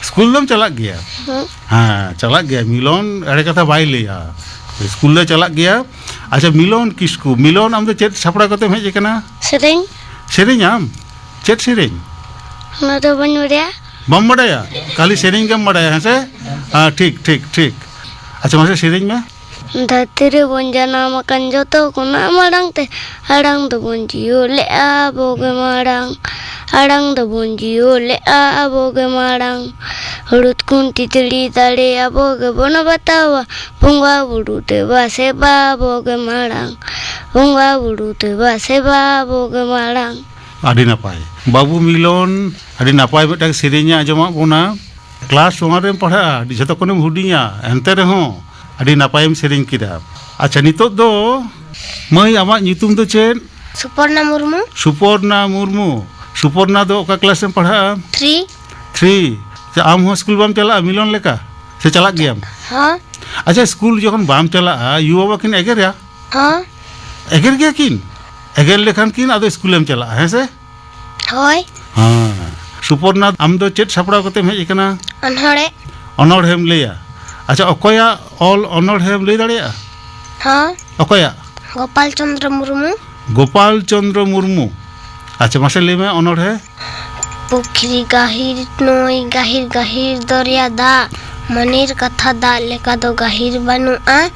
ᱥᱠᱩᱞ ᱫᱚᱢ ᱪᱟᱞᱟᱜ ᱜᱮᱭᱟ? ᱦᱮᱸ᱾ ᱦᱮᱸ, ᱪᱟᱞᱟᱜ ᱜᱮᱭᱟ᱾ ᱢᱤᱞᱚᱱ ᱮᱲᱮ ᱠᱟᱛᱷᱟ ᱵᱟᱭ ᱞᱟᱹᱭᱟ, ᱥᱠᱩᱞ ᱫᱚ ᱪᱟᱞᱟᱜ ᱜᱮᱭᱟ᱾ ᱟᱪᱪᱷᱟ, ᱢᱤᱞᱚᱱ ᱠᱤᱥᱠᱩ, ᱢᱤᱞᱚᱱ, ᱟᱢ ᱫᱚ ᱪᱮᱫ ᱥᱟᱯᱲᱟᱣ ᱠᱟᱛᱮᱢ ᱦᱮᱡ ᱟᱠᱟᱱᱟ? ᱥᱮᱨᱮᱧ᱾ ᱥᱮᱨᱮᱧ ᱟᱢ? ᱪᱮᱫ ᱥᱮᱨᱮᱧ? ᱚᱱᱟ ᱫᱚ ᱵᱟᱹᱧ ᱵᱟᱲᱟᱭᱟ᱾ ᱵᱟᱢ ᱵᱟᱰᱟᱭᱟ? ᱠᱷᱟᱹᱞᱤ ᱥᱮᱨᱮᱧ ᱜᱮᱢ ᱵᱟᱰᱟᱭᱟ, ᱦᱮᱸ ᱥᱮ? ᱦᱮᱸ, ᱴᱷᱤᱠ, ᱴᱷᱤᱠ, ᱴᱷᱤᱠ᱾ ᱟᱪᱪᱷᱟ, ᱢᱟᱥᱮ ᱥᱮᱨᱮᱧ ᱢᱮ᱾ ᱫᱷᱟᱹᱨᱛᱤ ᱨᱮᱵᱚᱱ ᱡᱟᱱᱟᱢ ᱟᱠᱟᱱ ᱡᱚᱛᱚ ᱠᱷᱚᱱᱟᱜ ᱢᱟᱲᱟᱝ ᱛᱮ, ᱟᱲᱟᱝ ᱫᱚᱵᱚᱱ ᱡᱤᱭᱳ ᱞᱮᱜᱼᱟ ᱟᱵᱚ ᱜᱮ ᱢᱟᱲᱟᱝ, ᱟᱲᱟᱝ ᱫᱚᱵᱚᱱ ᱡᱤᱭᱳ ᱞᱮᱜᱼᱟ ᱟᱵᱚ ᱜᱮ ᱢᱟᱲᱟᱝ᱾ ᱦᱩᱲᱩᱫ ᱠᱷᱚᱱ ᱛᱤᱛᱨᱤ ᱫᱟᱲᱮ ᱟᱵᱚ ᱜᱮᱵᱚᱱ ᱵᱟᱛᱟᱣᱟ, ᱵᱚᱸᱜᱟ ᱵᱩᱨᱩ ᱫᱮᱵᱟ ᱥᱮᱵᱟ ᱟᱵᱚ ᱜᱮ ᱢᱟᱲᱟᱝ, ᱵᱚᱸᱜᱟ ᱵᱩᱨᱩ ᱫᱮᱵᱟ ᱥᱮᱵᱟ ᱟᱵᱚ ᱜᱮ ᱢᱟᱲᱟᱝ᱾ ᱟᱹᱰᱤ ᱱᱟᱯᱟᱭ᱾ ᱵᱟᱹᱵᱩ ᱢᱤᱞᱚᱱ, ᱟᱹᱰᱤ ᱱᱟᱯᱟᱭ ᱢᱤᱫᱴᱟᱝ ᱥᱮᱨᱮᱧ ᱮ ᱟᱸᱡᱚᱢᱟᱫ ᱵᱚᱱᱟ᱾ ᱠᱞᱟᱥ ᱚᱣᱟᱱ ᱨᱮᱢ ᱯᱟᱲᱦᱟᱜᱼᱟ, ᱟᱹᱰᱤ, ᱡᱷᱚᱛᱚ ᱠᱷᱚᱱᱮᱢ ᱦᱩᱰᱤᱧᱟ, ᱮᱱᱛᱮ ᱨᱮᱦᱚᱸ ᱟᱹᱰᱤ ᱱᱟᱯᱟᱭᱮᱢ ᱥᱮᱨᱮᱧ ᱠᱮᱫᱟ᱾ ᱟᱪᱪᱷᱟ, ᱱᱤᱛᱚᱜ ᱫᱚ ᱢᱟᱹᱭ, ᱟᱢᱟᱜ ᱧᱩᱛᱩᱢ ᱫᱚ ᱪᱮᱫ? ᱥᱩᱯᱚᱨᱱᱟ ᱢᱩᱨᱢᱩ᱾ ᱥᱩᱯᱚᱨᱱᱟ ᱢᱩᱨᱢᱩ᱾ ᱥᱩᱯᱚᱨᱱᱟ ᱫᱚ ᱚᱠᱟ ᱠᱞᱟᱥ ᱨᱮᱢ ᱯᱟᱲᱦᱟᱜᱼᱟ? ᱛᱷᱨᱤ᱾ ᱛᱷᱨᱤ᱾ ᱟᱪᱪᱷᱟ, ᱟᱢ ᱦᱚᱸ ᱥᱠᱩᱞ ᱵᱟᱢ ᱪᱟᱞᱟᱜᱼᱟ ᱢᱤᱞᱚᱱ ᱞᱮᱠᱟ? ᱥᱮ ᱪᱟᱞᱟᱜ ᱜᱮᱭᱟᱢ? ᱦᱚᱸ᱾ ᱟᱪᱪᱷᱟ, ᱥᱠᱩᱞ ᱡᱚᱠᱷᱚᱱ ᱵᱟᱢ ᱪᱟᱞᱟᱜᱼᱟ, ᱭᱩ ᱵᱟᱵᱟ ᱠᱤᱱ ᱮᱜᱮᱨᱟ? ᱦᱚᱸ᱾ ᱮᱜᱮᱨ ᱜᱮᱭᱟ ᱠᱤᱱ? ᱮᱜᱮᱨ ᱞᱮᱠᱷᱟᱱ ᱠᱤᱱ ᱟᱫᱚ ᱥᱠᱩᱞᱮᱢ ᱪᱟᱞᱟᱜᱼᱟ, ᱦᱮᱸ ᱥᱮ? ᱦᱳᱭ᱾ ᱦᱮᱸ᱾ ᱥᱩᱯᱚᱨᱱᱟ, ᱟᱢ ᱫᱚ ᱪᱮᱫ ᱥᱟᱯᱲᱟᱣ ᱠᱟᱛᱮᱢ ᱦᱮᱡ ᱟᱠᱟᱱᱟ? ᱚᱱᱚᱲᱦᱮ᱾ ᱚᱱᱚᱲᱦᱮᱢ ᱞᱟᱹᱭᱟ? ᱟᱪᱪᱷᱟ, ᱚᱠᱚᱭᱟᱜ ᱚᱞ ᱚᱱᱚᱲᱦᱮᱢ ᱞᱟᱹᱭ ᱫᱟᱲᱮᱭᱟᱜᱼᱟ? ᱦᱚᱸ᱾ ᱚᱠᱚᱭᱟᱜ? ᱜᱳᱯᱟᱞ ᱪᱚᱸᱫᱽᱨᱚ ᱢᱩᱨᱢᱩ᱾ ᱜᱳᱯᱟᱞ ᱪᱚᱸᱫᱽᱨᱚ ᱢᱩᱨᱢᱩ᱾ ᱟᱪᱪᱷᱟ, ᱢᱟᱥᱮ ᱞᱟᱹᱭ ᱢᱮ ᱚᱱᱚᱲᱦᱮ᱾ ᱯᱩᱠᱷᱨᱤ ᱜᱟᱹᱦᱤᱨ ᱱᱟᱹᱭ ᱜᱟᱹᱦᱤᱨ ᱜᱟᱹᱦᱤᱨ ᱫᱚᱨᱭᱟ ᱫᱟᱜ, ᱢᱚᱱᱮᱨ ᱠᱟᱛᱷᱟ ᱫᱟᱜ ᱞᱮᱠᱟ ᱫᱚ ᱜᱟᱹᱦᱤᱨ ᱵᱟᱹᱱᱩᱜᱼᱟ᱾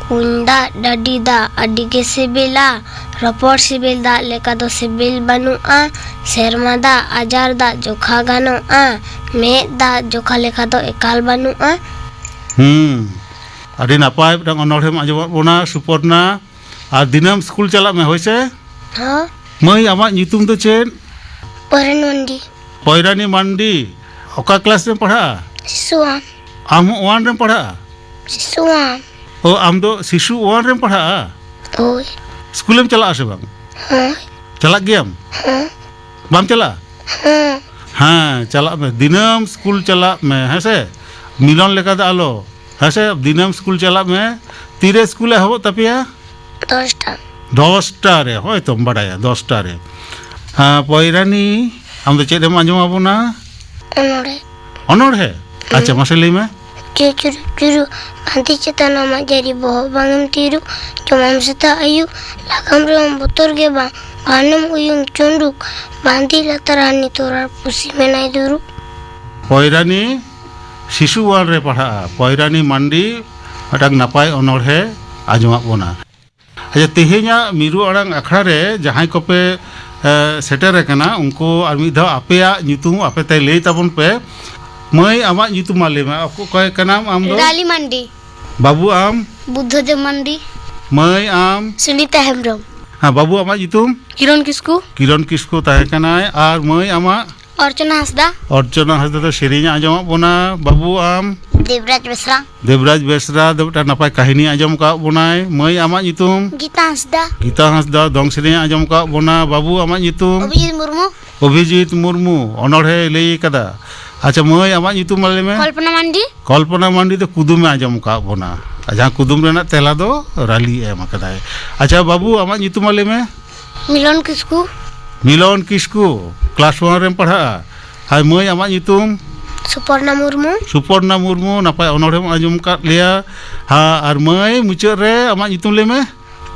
ᱠᱩᱧ ᱫᱟᱜ ᱰᱟᱹᱰᱤ ᱫᱟᱜ ᱟᱹᱰᱤ ᱜᱮ ᱥᱤᱵᱤᱞᱟ, ᱨᱚᱯᱚᱲ ᱥᱤᱵᱤᱞ ᱫᱟᱜ ᱞᱮᱠᱟ ᱫᱚ ᱥᱤᱵᱤᱞ ᱵᱟᱹᱱᱩᱜᱼᱟ᱾ ᱥᱮᱨᱢᱟ ᱫᱟᱜ ᱟᱡᱟᱨ ᱫᱟᱜ ᱡᱚᱠᱷᱟ ᱜᱟᱱᱚᱜᱼᱟ, ᱢᱮᱫ ᱫᱟᱜ ᱡᱚᱠᱷᱟ ᱞᱮᱠᱟ ᱫᱚ ᱮᱠᱟᱞ ᱵᱟᱹᱱᱩᱜᱼᱟ᱾ ᱦᱩᱸ, ᱟᱹᱰᱤ ᱱᱟᱯᱟᱭ ᱢᱤᱫᱴᱟᱝ ᱚᱱᱚᱲᱦᱮᱢ ᱟᱸᱡᱚᱢᱟᱫ ᱵᱚᱱᱟ ᱥᱩᱯᱚᱨᱱᱟ᱾ ᱟᱨ ᱫᱤᱱᱟᱹᱢ ᱥᱠᱩᱞ ᱪᱟᱞᱟᱜ ᱢᱮ, ᱦᱳᱭ ᱥᱮ? ᱦᱚᱸ᱾ ᱢᱟᱹᱭ, ᱟᱢᱟᱜ ᱧᱩᱛᱩᱢ ᱫᱚ ᱪᱮᱫ? ᱯᱚᱨᱮᱱ ᱢᱟᱱᱰᱤ᱾ ᱯᱚᱭᱨᱟᱱᱤ ᱢᱟᱱᱰᱤ᱾ ᱚᱠᱟ ᱠᱞᱟᱥ ᱨᱮᱢ ᱯᱟᱲᱦᱟᱜᱼᱟ? ᱥᱤᱥᱩ ᱣᱟᱱ᱾ ᱟᱢ ᱦᱚᱸ ᱳᱣᱟᱱ ᱨᱮᱢ ᱯᱟᱲᱦᱟᱜᱼᱟ? ᱥᱤᱥᱩ ᱣᱟᱱ᱾ ᱚ, ᱟᱢ ᱫᱚ ᱥᱤᱥᱩ ᱳᱣᱟᱱ ᱨᱮᱢ ᱯᱟᱲᱦᱟᱜᱼᱟ? ᱦᱳᱭ᱾ ᱥᱠᱩᱞᱮᱢ ᱪᱟᱞᱟᱜᱼᱟ ᱥᱮ ᱵᱟᱝ? ᱦᱳᱭ᱾ ᱪᱟᱞᱟᱜ ᱜᱮᱭᱟᱢ? ᱦᱮᱸ᱾ ᱵᱟᱢ ᱪᱟᱞᱟᱜᱼᱟ? ᱦᱮᱸ᱾ ᱦᱮᱸ, ᱪᱟᱞᱟᱜ ᱢᱮ᱾ ᱫᱤᱱᱟᱹᱢ ᱥᱠᱩᱞ ᱪᱟᱞᱟᱜ ᱢᱮ, ᱦᱮᱸ ᱥᱮ? ᱢᱤᱞᱚᱱ ᱞᱮᱠᱟ ᱫᱚ ᱟᱞᱚ, ᱦᱮᱸ ᱥᱮ? ᱫᱤᱱᱟᱹᱢ ᱥᱠᱩᱞ ᱪᱟᱞᱟᱜ ᱢᱮ᱾ ᱛᱤᱨᱮ ᱥᱠᱩᱞ ᱮᱦᱚᱵᱚᱜ ᱛᱟᱯᱮᱭᱟ? ᱫᱚᱥᱴᱟ᱾ ᱫᱚᱥᱴᱟ ᱨᱮ, ᱦᱳᱭ ᱛᱚᱢ ᱵᱟᱰᱟᱭᱟ, ᱫᱚᱥᱴᱟ ᱨᱮ᱾ ᱦᱮᱸ, ᱯᱚᱭᱨᱟᱱᱤ, ᱟᱢ ᱫᱚ ᱪᱮᱫ ᱮᱢ ᱟᱸᱡᱚᱢ ᱟᱵᱚᱱᱟ? ᱚᱱᱚᱲᱦᱮ᱾ ᱚᱱᱚᱲᱦᱮ? ᱟᱪᱪᱷᱟ, ᱦᱩᱸ᱾ ᱢᱟᱥᱮ ᱞᱟᱹᱭ ᱢᱮ᱾ ᱪᱩᱨᱩ ᱪᱩᱨᱩ ᱪᱩᱨᱩ, ᱵᱟᱸᱫᱤ ᱪᱮᱛᱟᱱ ᱟᱢᱟᱜ ᱡᱟᱹᱨᱤ ᱵᱚᱦᱚᱜ ᱵᱟᱝ ᱮᱢ ᱛᱤᱨᱩ, ᱡᱚᱢᱟᱢ ᱥᱮᱛᱟᱜ ᱟᱹᱭᱩᱵ, ᱞᱟᱜᱟᱢ ᱨᱮᱦᱚᱸ ᱵᱚᱛᱚᱨ ᱜᱮ ᱵᱟᱝ, ᱜᱟᱱᱮᱢ ᱩᱭᱩᱝ ᱪᱩᱸᱰᱩᱠ, ᱵᱟᱸᱫᱤ ᱞᱟᱛᱟᱨ ᱦᱟᱹᱱᱤ ᱛᱚᱨᱟᱨ ᱯᱩᱥᱤ ᱢᱮᱱᱟᱭ ᱫᱩᱲᱩᱵ᱾ ᱯᱚᱭᱨᱟᱱᱤ ᱥᱤᱥᱩ ᱣᱟᱱ ᱨᱮ ᱯᱟᱲᱦᱟᱜᱼᱟ, ᱯᱚᱭᱨᱟᱱᱤ ᱢᱟᱱᱰᱤ ᱢᱤᱫᱴᱟᱝ ᱱᱟᱯᱟᱭ ᱚᱱᱚᱲᱦᱮ ᱟᱸᱡᱚᱢᱟᱜ ᱵᱚᱱᱟ᱾ ᱟᱪᱪᱷᱟ, ᱛᱮᱦᱮᱧᱟᱜ ᱢᱤᱨᱩ ᱟᱲᱟᱝ ᱟᱠᱷᱲᱟ ᱨᱮ ᱡᱟᱦᱟᱸᱭ ᱠᱚᱯᱮ, ᱮ, ᱥᱮᱴᱮᱨ ᱟᱠᱟᱱᱟ, ᱩᱱᱠᱩ ᱟᱨ ᱢᱤᱫ ᱫᱷᱟᱣ ᱟᱯᱮᱭᱟᱜ ᱧᱩᱛᱩᱢ ᱟᱯᱮ ᱛᱮ ᱞᱟᱹᱭ ᱛᱟᱵᱚᱱ ᱯᱮ᱾ ᱢᱟᱹᱭ, ᱟᱢᱟᱜ ᱧᱩᱛᱩᱢ ᱢᱟ ᱞᱟᱹᱭ ᱢᱮ, ᱚᱠᱚᱭ ᱠᱟᱱᱟᱢ ᱟᱢ ᱫᱚ? ᱨᱟᱞᱤ ᱢᱟᱱᱰᱤ᱾ ᱵᱟᱹᱵᱩ ᱟᱢ? ᱵᱩᱫᱽᱫᱷᱚᱫᱮᱵ ᱢᱟᱱᱰᱤ᱾ ᱢᱟᱹᱭ ᱟᱢ? ᱥᱩᱱᱤᱛᱟ ᱦᱮᱢᱵᱨᱚᱢ᱾ ᱦᱮᱸ, ᱵᱟᱹᱵᱩ ᱟᱢᱟᱜ ᱧᱩᱛᱩᱢ? ᱠᱤᱨᱚᱱ ᱠᱤᱥᱠᱩ᱾ ᱠᱤᱨᱚᱱ ᱠᱤᱥᱠᱩ ᱛᱟᱦᱮᱸ ᱠᱟᱱᱟᱭ᱾ ᱟᱨ ᱢᱟᱹᱭ ᱟᱢᱟᱜ? ᱚᱨᱪᱚᱱᱟ ᱦᱟᱸᱥᱫᱟ᱾ ᱚᱨᱪᱚᱱᱟ ᱦᱟᱸᱥᱫᱟ ᱫᱚ ᱥᱮᱨᱮᱧ ᱮ ᱟᱸᱡᱚᱢᱟᱜ ᱵᱚᱱᱟ᱾ ᱵᱟᱹᱵᱩ ᱟᱢ? ᱫᱮᱵᱽᱨᱟᱡᱽ ᱵᱮᱥᱨᱟ᱾ ᱫᱮᱵᱽᱨᱟᱡᱽ ᱵᱮᱥᱨᱟ ᱫᱚ ᱢᱤᱫᱴᱟᱝ ᱱᱟᱯᱟᱭ ᱠᱟᱹᱦᱱᱤ ᱟᱸᱡᱚᱢ ᱟᱠᱟᱫ ᱵᱚᱱᱟᱭ᱾ ᱢᱟᱹᱭ, ᱟᱢᱟᱜ ᱧᱩᱛᱩᱢ? ᱜᱤᱛᱟ ᱦᱟᱸᱥᱫᱟ᱾ ᱜᱤᱛᱟ ᱦᱟᱸᱥᱫᱟ ᱫᱚᱝ ᱥᱮᱨᱮᱧ ᱟᱸᱡᱚᱢ ᱟᱠᱟᱫ ᱵᱚᱱᱟ᱾ ᱵᱟᱹᱵᱩ, ᱟᱢᱟᱜ ᱧᱩᱛᱩᱢ? ᱚᱵᱷᱤᱡᱤᱛ ᱢᱩᱨᱢᱩ᱾ ᱚᱵᱷᱤᱡᱤᱛ ᱢᱩᱨᱢᱩ ᱚᱱᱚᱬᱦᱮ ᱞᱟᱹᱭ ᱟᱠᱟᱫᱟ᱾ ᱟᱪᱪᱷᱟ ᱢᱟᱹᱭ, ᱟᱢᱟᱜ ᱧᱩᱛᱩᱢ ᱢᱟ ᱞᱟᱹᱭ ᱢᱮ᱾ ᱠᱚᱞᱯᱚᱱᱟ ᱢᱟᱱᱰᱤ᱾ ᱠᱚᱞᱯᱚᱱᱟ ᱢᱟᱱᱰᱤ ᱫᱚ ᱠᱩᱫᱩᱢᱮ ᱟᱸᱡᱚᱢ ᱟᱠᱟᱫ ᱵᱚᱱᱟ, ᱟᱨ ᱡᱟᱦᱟᱸ ᱠᱩᱫᱩᱢ ᱨᱮᱱᱟᱜ ᱛᱮᱞᱟ ᱫᱚ ᱨᱟᱞᱤ ᱮ ᱮᱢ ᱟᱠᱟᱫᱟᱭ᱾ ᱟᱪᱪᱷᱟ ᱵᱟᱹᱵᱩ, ᱟᱢᱟᱜ ᱧᱩᱛᱩᱢ ᱢᱟ ᱞᱟᱹᱭ ᱢᱮ᱾ ᱢᱤᱞᱚᱱ ᱠᱤᱥᱠᱩ᱾ ᱢᱤᱞᱚᱱ ᱠᱤᱥᱠᱩ, ᱠᱞᱟᱥ ᱚᱣᱟᱱ ᱨᱮᱢ ᱯᱟᱲᱦᱟᱜᱼᱟ᱾ ᱦᱟᱭ ᱢᱟᱹᱭ, ᱟᱢᱟᱜ ᱧᱩᱛᱩᱢ? ᱥᱩᱯᱚᱨᱱᱟ ᱢᱩᱨᱢᱩ᱾ ᱥᱩᱯᱚᱨᱱᱟ ᱢᱩᱨᱢᱩ, ᱱᱟᱯᱟᱭ ᱚᱱᱚᱬᱦᱮᱢ ᱟᱸᱡᱚᱢ ᱟᱠᱟᱫ ᱞᱮᱭᱟ᱾ ᱦᱟ, ᱟᱨ ᱢᱟᱹᱭ, ᱢᱩᱪᱟᱹᱫ ᱨᱮ ᱟᱢᱟᱜ ᱧᱩᱛᱩᱢ ᱞᱟᱹᱭ ᱢᱮ᱾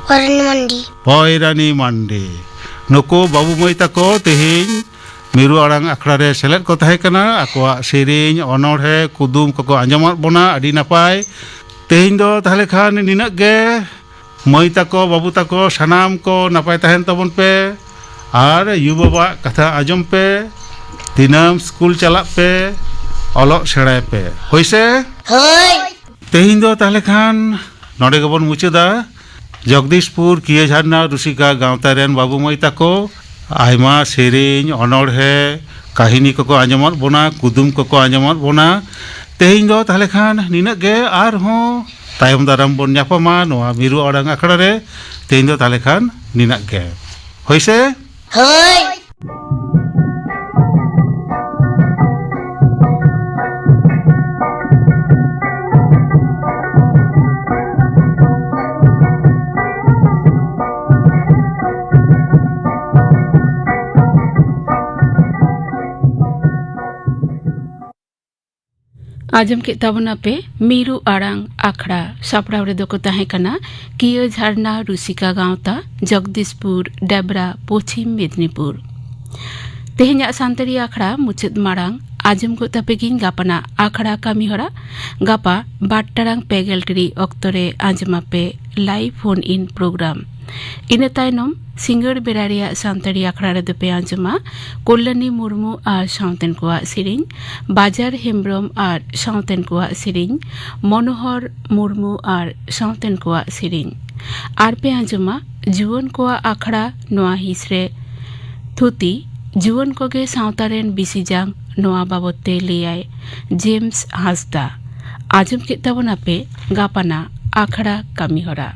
ᱯᱚᱭᱨᱟᱱᱤ ᱢᱟᱱᱰᱤ᱾ ᱯᱚᱭᱨᱟᱱᱤ ᱢᱟᱱᱰᱤ᱾ ᱱᱩᱠᱩ ᱵᱟᱹᱵᱩ ᱢᱟᱹᱭ ᱛᱟᱠᱚ ᱛᱮᱦᱮᱧ ᱢᱤᱨᱩ ᱟᱲᱟᱝ ᱟᱠᱷᱲᱟ ᱨᱮ ᱥᱮᱞᱮᱫ ᱠᱚ ᱛᱟᱦᱮᱸ ᱠᱟᱱᱟ᱾ ᱟᱠᱚᱣᱟᱜ ᱥᱮᱨᱮᱧ, ᱚᱱᱚᱬᱦᱮ, ᱠᱩᱫᱩᱢ ᱠᱚᱠᱚ ᱟᱸᱡᱚᱢᱟᱫ ᱵᱚᱱᱟ᱾ ᱟᱹᱰᱤ ᱱᱟᱯᱟᱭ᱾ ᱛᱮᱦᱮᱧ ᱫᱚ ᱛᱟᱦᱞᱮ ᱠᱷᱟᱱ ᱱᱤᱱᱟᱹᱜ ᱜᱮ᱾ ᱢᱟᱹᱭ ᱛᱟᱠᱚ, ᱵᱟᱹᱵᱩ ᱛᱟᱠᱚ, ᱥᱟᱱᱟᱢ ᱠᱚ ᱱᱟᱯᱟᱭ ᱛᱟᱦᱮᱱ ᱛᱟᱵᱚᱱ ᱯᱮ᱾ ᱟᱨ ᱭᱩ ᱵᱟᱵᱟᱣᱟᱜ ᱠᱟᱛᱷᱟ ᱟᱸᱡᱚᱢ ᱯᱮ᱾ ᱫᱤᱱᱟᱹᱢ ᱥᱠᱩᱞ ᱪᱟᱞᱟᱜ ᱯᱮ, ᱚᱞᱚᱜ ᱥᱮᱬᱟᱭ ᱯᱮ᱾ ᱦᱳᱭ ᱥᱮ? ᱦᱳᱭ᱾ ᱛᱮᱦᱮᱧ ᱫᱚ ᱛᱟᱦᱞᱮ ᱠᱷᱟᱱ ᱱᱚᱰᱮ ᱜᱮᱵᱚᱱ ᱢᱩᱪᱟᱹᱫᱟ᱾ ᱡᱚᱜᱽᱫᱤᱥᱯᱩᱨ ᱠᱤᱭᱟᱹ ᱡᱷᱟᱨᱱᱟ ᱨᱩᱥᱤᱠᱟ ᱜᱟᱶᱛᱟ ᱨᱮᱱ ᱵᱟᱹᱵᱩ ᱢᱟᱹᱭ ᱛᱟᱠᱚ ᱟᱭᱢᱟ ᱥᱮᱨᱮᱧ, ᱚᱱᱚᱬᱦᱮ, ᱠᱟᱹᱦᱱᱤ ᱠᱚᱠᱚ ᱟᱸᱡᱚᱢᱟᱫ ᱵᱚᱱᱟ, ᱠᱩᱫᱩᱢ ᱠᱚᱠᱚ ᱟᱸᱡᱚᱢᱟᱫ ᱵᱚᱱᱟ᱾ ᱛᱮᱦᱮᱧ ᱫᱚ ᱛᱟᱦᱞᱮ ᱠᱷᱟᱱ ᱱᱤᱱᱟᱹᱜ ᱜᱮ, ᱟᱨᱦᱚᱸ ᱛᱟᱭᱚᱢ ᱫᱟᱨᱟᱢ ᱵᱚᱱ ᱧᱟᱯᱟᱢᱟ ᱱᱚᱣᱟ ᱢᱤᱨᱩ ᱟᱲᱟᱝ ᱟᱠᱷᱲᱟ ᱨᱮ᱾ ᱛᱮᱦᱮᱧ ᱫᱚ ᱛᱟᱦᱞᱮ ᱠᱷᱟᱱ ᱱᱤᱱᱟᱹᱜ ᱜᱮ᱾ ᱦᱳᱭ ᱥᱮ? ᱦᱳᱭ᱾ ᱟᱸᱡᱚᱢ ᱠᱮᱫ ᱛᱟᱵᱚᱱᱟᱯᱮ ᱢᱤᱨᱩ ᱟᱲᱟᱝ ᱟᱠᱷᱲᱟ᱾ ᱥᱟᱯᱲᱟᱣ ᱨᱮᱫᱚ ᱠᱚ ᱛᱟᱦᱮᱸ ᱠᱟᱱᱟ ᱠᱤᱭᱟᱹ ᱡᱷᱟᱨᱱᱟ ᱨᱩᱥᱤᱠᱟ ᱜᱟᱶᱛᱟ, ᱡᱚᱜᱽᱫᱤᱥᱯᱩᱨ, ᱰᱮᱵᱽᱨᱟ, ᱯᱚᱪᱷᱤᱢ ᱢᱮᱫᱽᱱᱤᱯᱩᱨ᱾ ᱛᱮᱦᱮᱧᱟᱜ ᱥᱟᱱᱛᱟᱲᱤ ᱟᱠᱷᱲᱟ ᱢᱩᱪᱟᱹᱫ ᱢᱟᱲᱟᱝ ᱟᱸᱡᱚᱢ ᱜᱚᱫ ᱛᱟᱯᱮ ᱜᱤᱧ ᱜᱟᱯᱟᱱᱟᱜ ᱟᱠᱷᱲᱟ ᱠᱟᱹᱢᱤᱦᱚᱨᱟ᱾ ᱜᱟᱯᱟ ᱵᱟᱨ ᱴᱟᱲᱟᱝ ᱯᱮ ᱜᱮᱞ ᱴᱤᱲᱤᱡ ᱚᱠᱛᱚ ᱨᱮ ᱟᱸᱡᱚᱢᱟᱯᱮ live phone in program᱾ ᱤᱱᱟᱹ ᱛᱟᱭᱱᱚᱢ ᱥᱤᱸᱜᱟᱹᱲ ᱵᱮᱲᱟ ᱨᱮᱭᱟᱜ ᱥᱟᱱᱛᱟᱲᱤ ᱟᱠᱷᱲᱟ ᱨᱮᱫᱚ ᱯᱮ ᱟᱸᱡᱚᱢᱟ ᱠᱚᱞᱞᱟᱱᱤ ᱢᱩᱨᱢᱩ ᱟᱨ ᱥᱟᱶᱛᱮᱱ ᱠᱚᱣᱟᱜ ᱥᱮᱨᱮᱧ, ᱵᱟᱡᱟᱨ ᱦᱮᱢᱵᱽᱨᱚᱢ ᱟᱨ ᱥᱟᱶᱛᱮᱱ ᱠᱚᱣᱟᱜ ᱥᱮᱨᱮᱧ, ᱢᱚᱱᱳᱦᱚᱨ ᱢᱩᱨᱢᱩ ᱟᱨ ᱥᱟᱶᱛᱮᱱ ᱠᱚᱣᱟᱜ ᱥᱮᱨᱮᱧ᱾ ᱟᱨ ᱯᱮ ᱟᱸᱡᱚᱢᱟ ᱡᱩᱣᱟᱹᱱ ᱠᱚᱣᱟᱜ ᱟᱠᱷᱲᱟ, ᱱᱚᱣᱟ ᱦᱤᱸᱥ ᱨᱮ ᱛᱷᱩᱛᱤ, ᱡᱩᱣᱟᱹᱱ ᱠᱚᱜᱮ ᱥᱟᱶᱛᱟ ᱨᱮᱱ ᱵᱤᱥᱤ ᱡᱟᱝ, ᱱᱚᱣᱟ ᱵᱟᱵᱚᱛ ᱛᱮ ᱞᱟᱹᱭᱟᱭ ᱡᱮᱢᱥ ᱦᱟᱸᱥᱫᱟ᱾ ᱟᱸᱡᱚᱢ ᱠᱮᱫ ᱛᱟᱵᱚᱱᱟᱯᱮ ᱜᱟᱯᱟᱱᱟᱜ ᱟᱠᱷᱲᱟ ᱠᱟᱹᱢᱤᱦᱚᱨᱟ᱾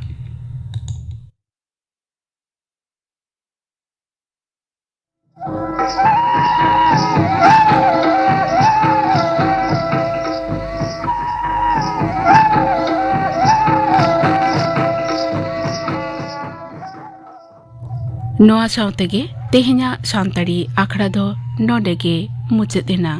ᱱᱚᱣᱟ ᱥᱟᱶ ᱛᱮᱜᱮ ᱛᱮᱦᱮᱧᱟᱜ ᱥᱟᱱᱛᱟᱲᱤ ᱟᱠᱷᱲᱟ ᱫᱚ ᱱᱚᱰᱮ ᱜᱮ ᱢᱩᱪᱟᱹᱫ ᱮᱱᱟ᱾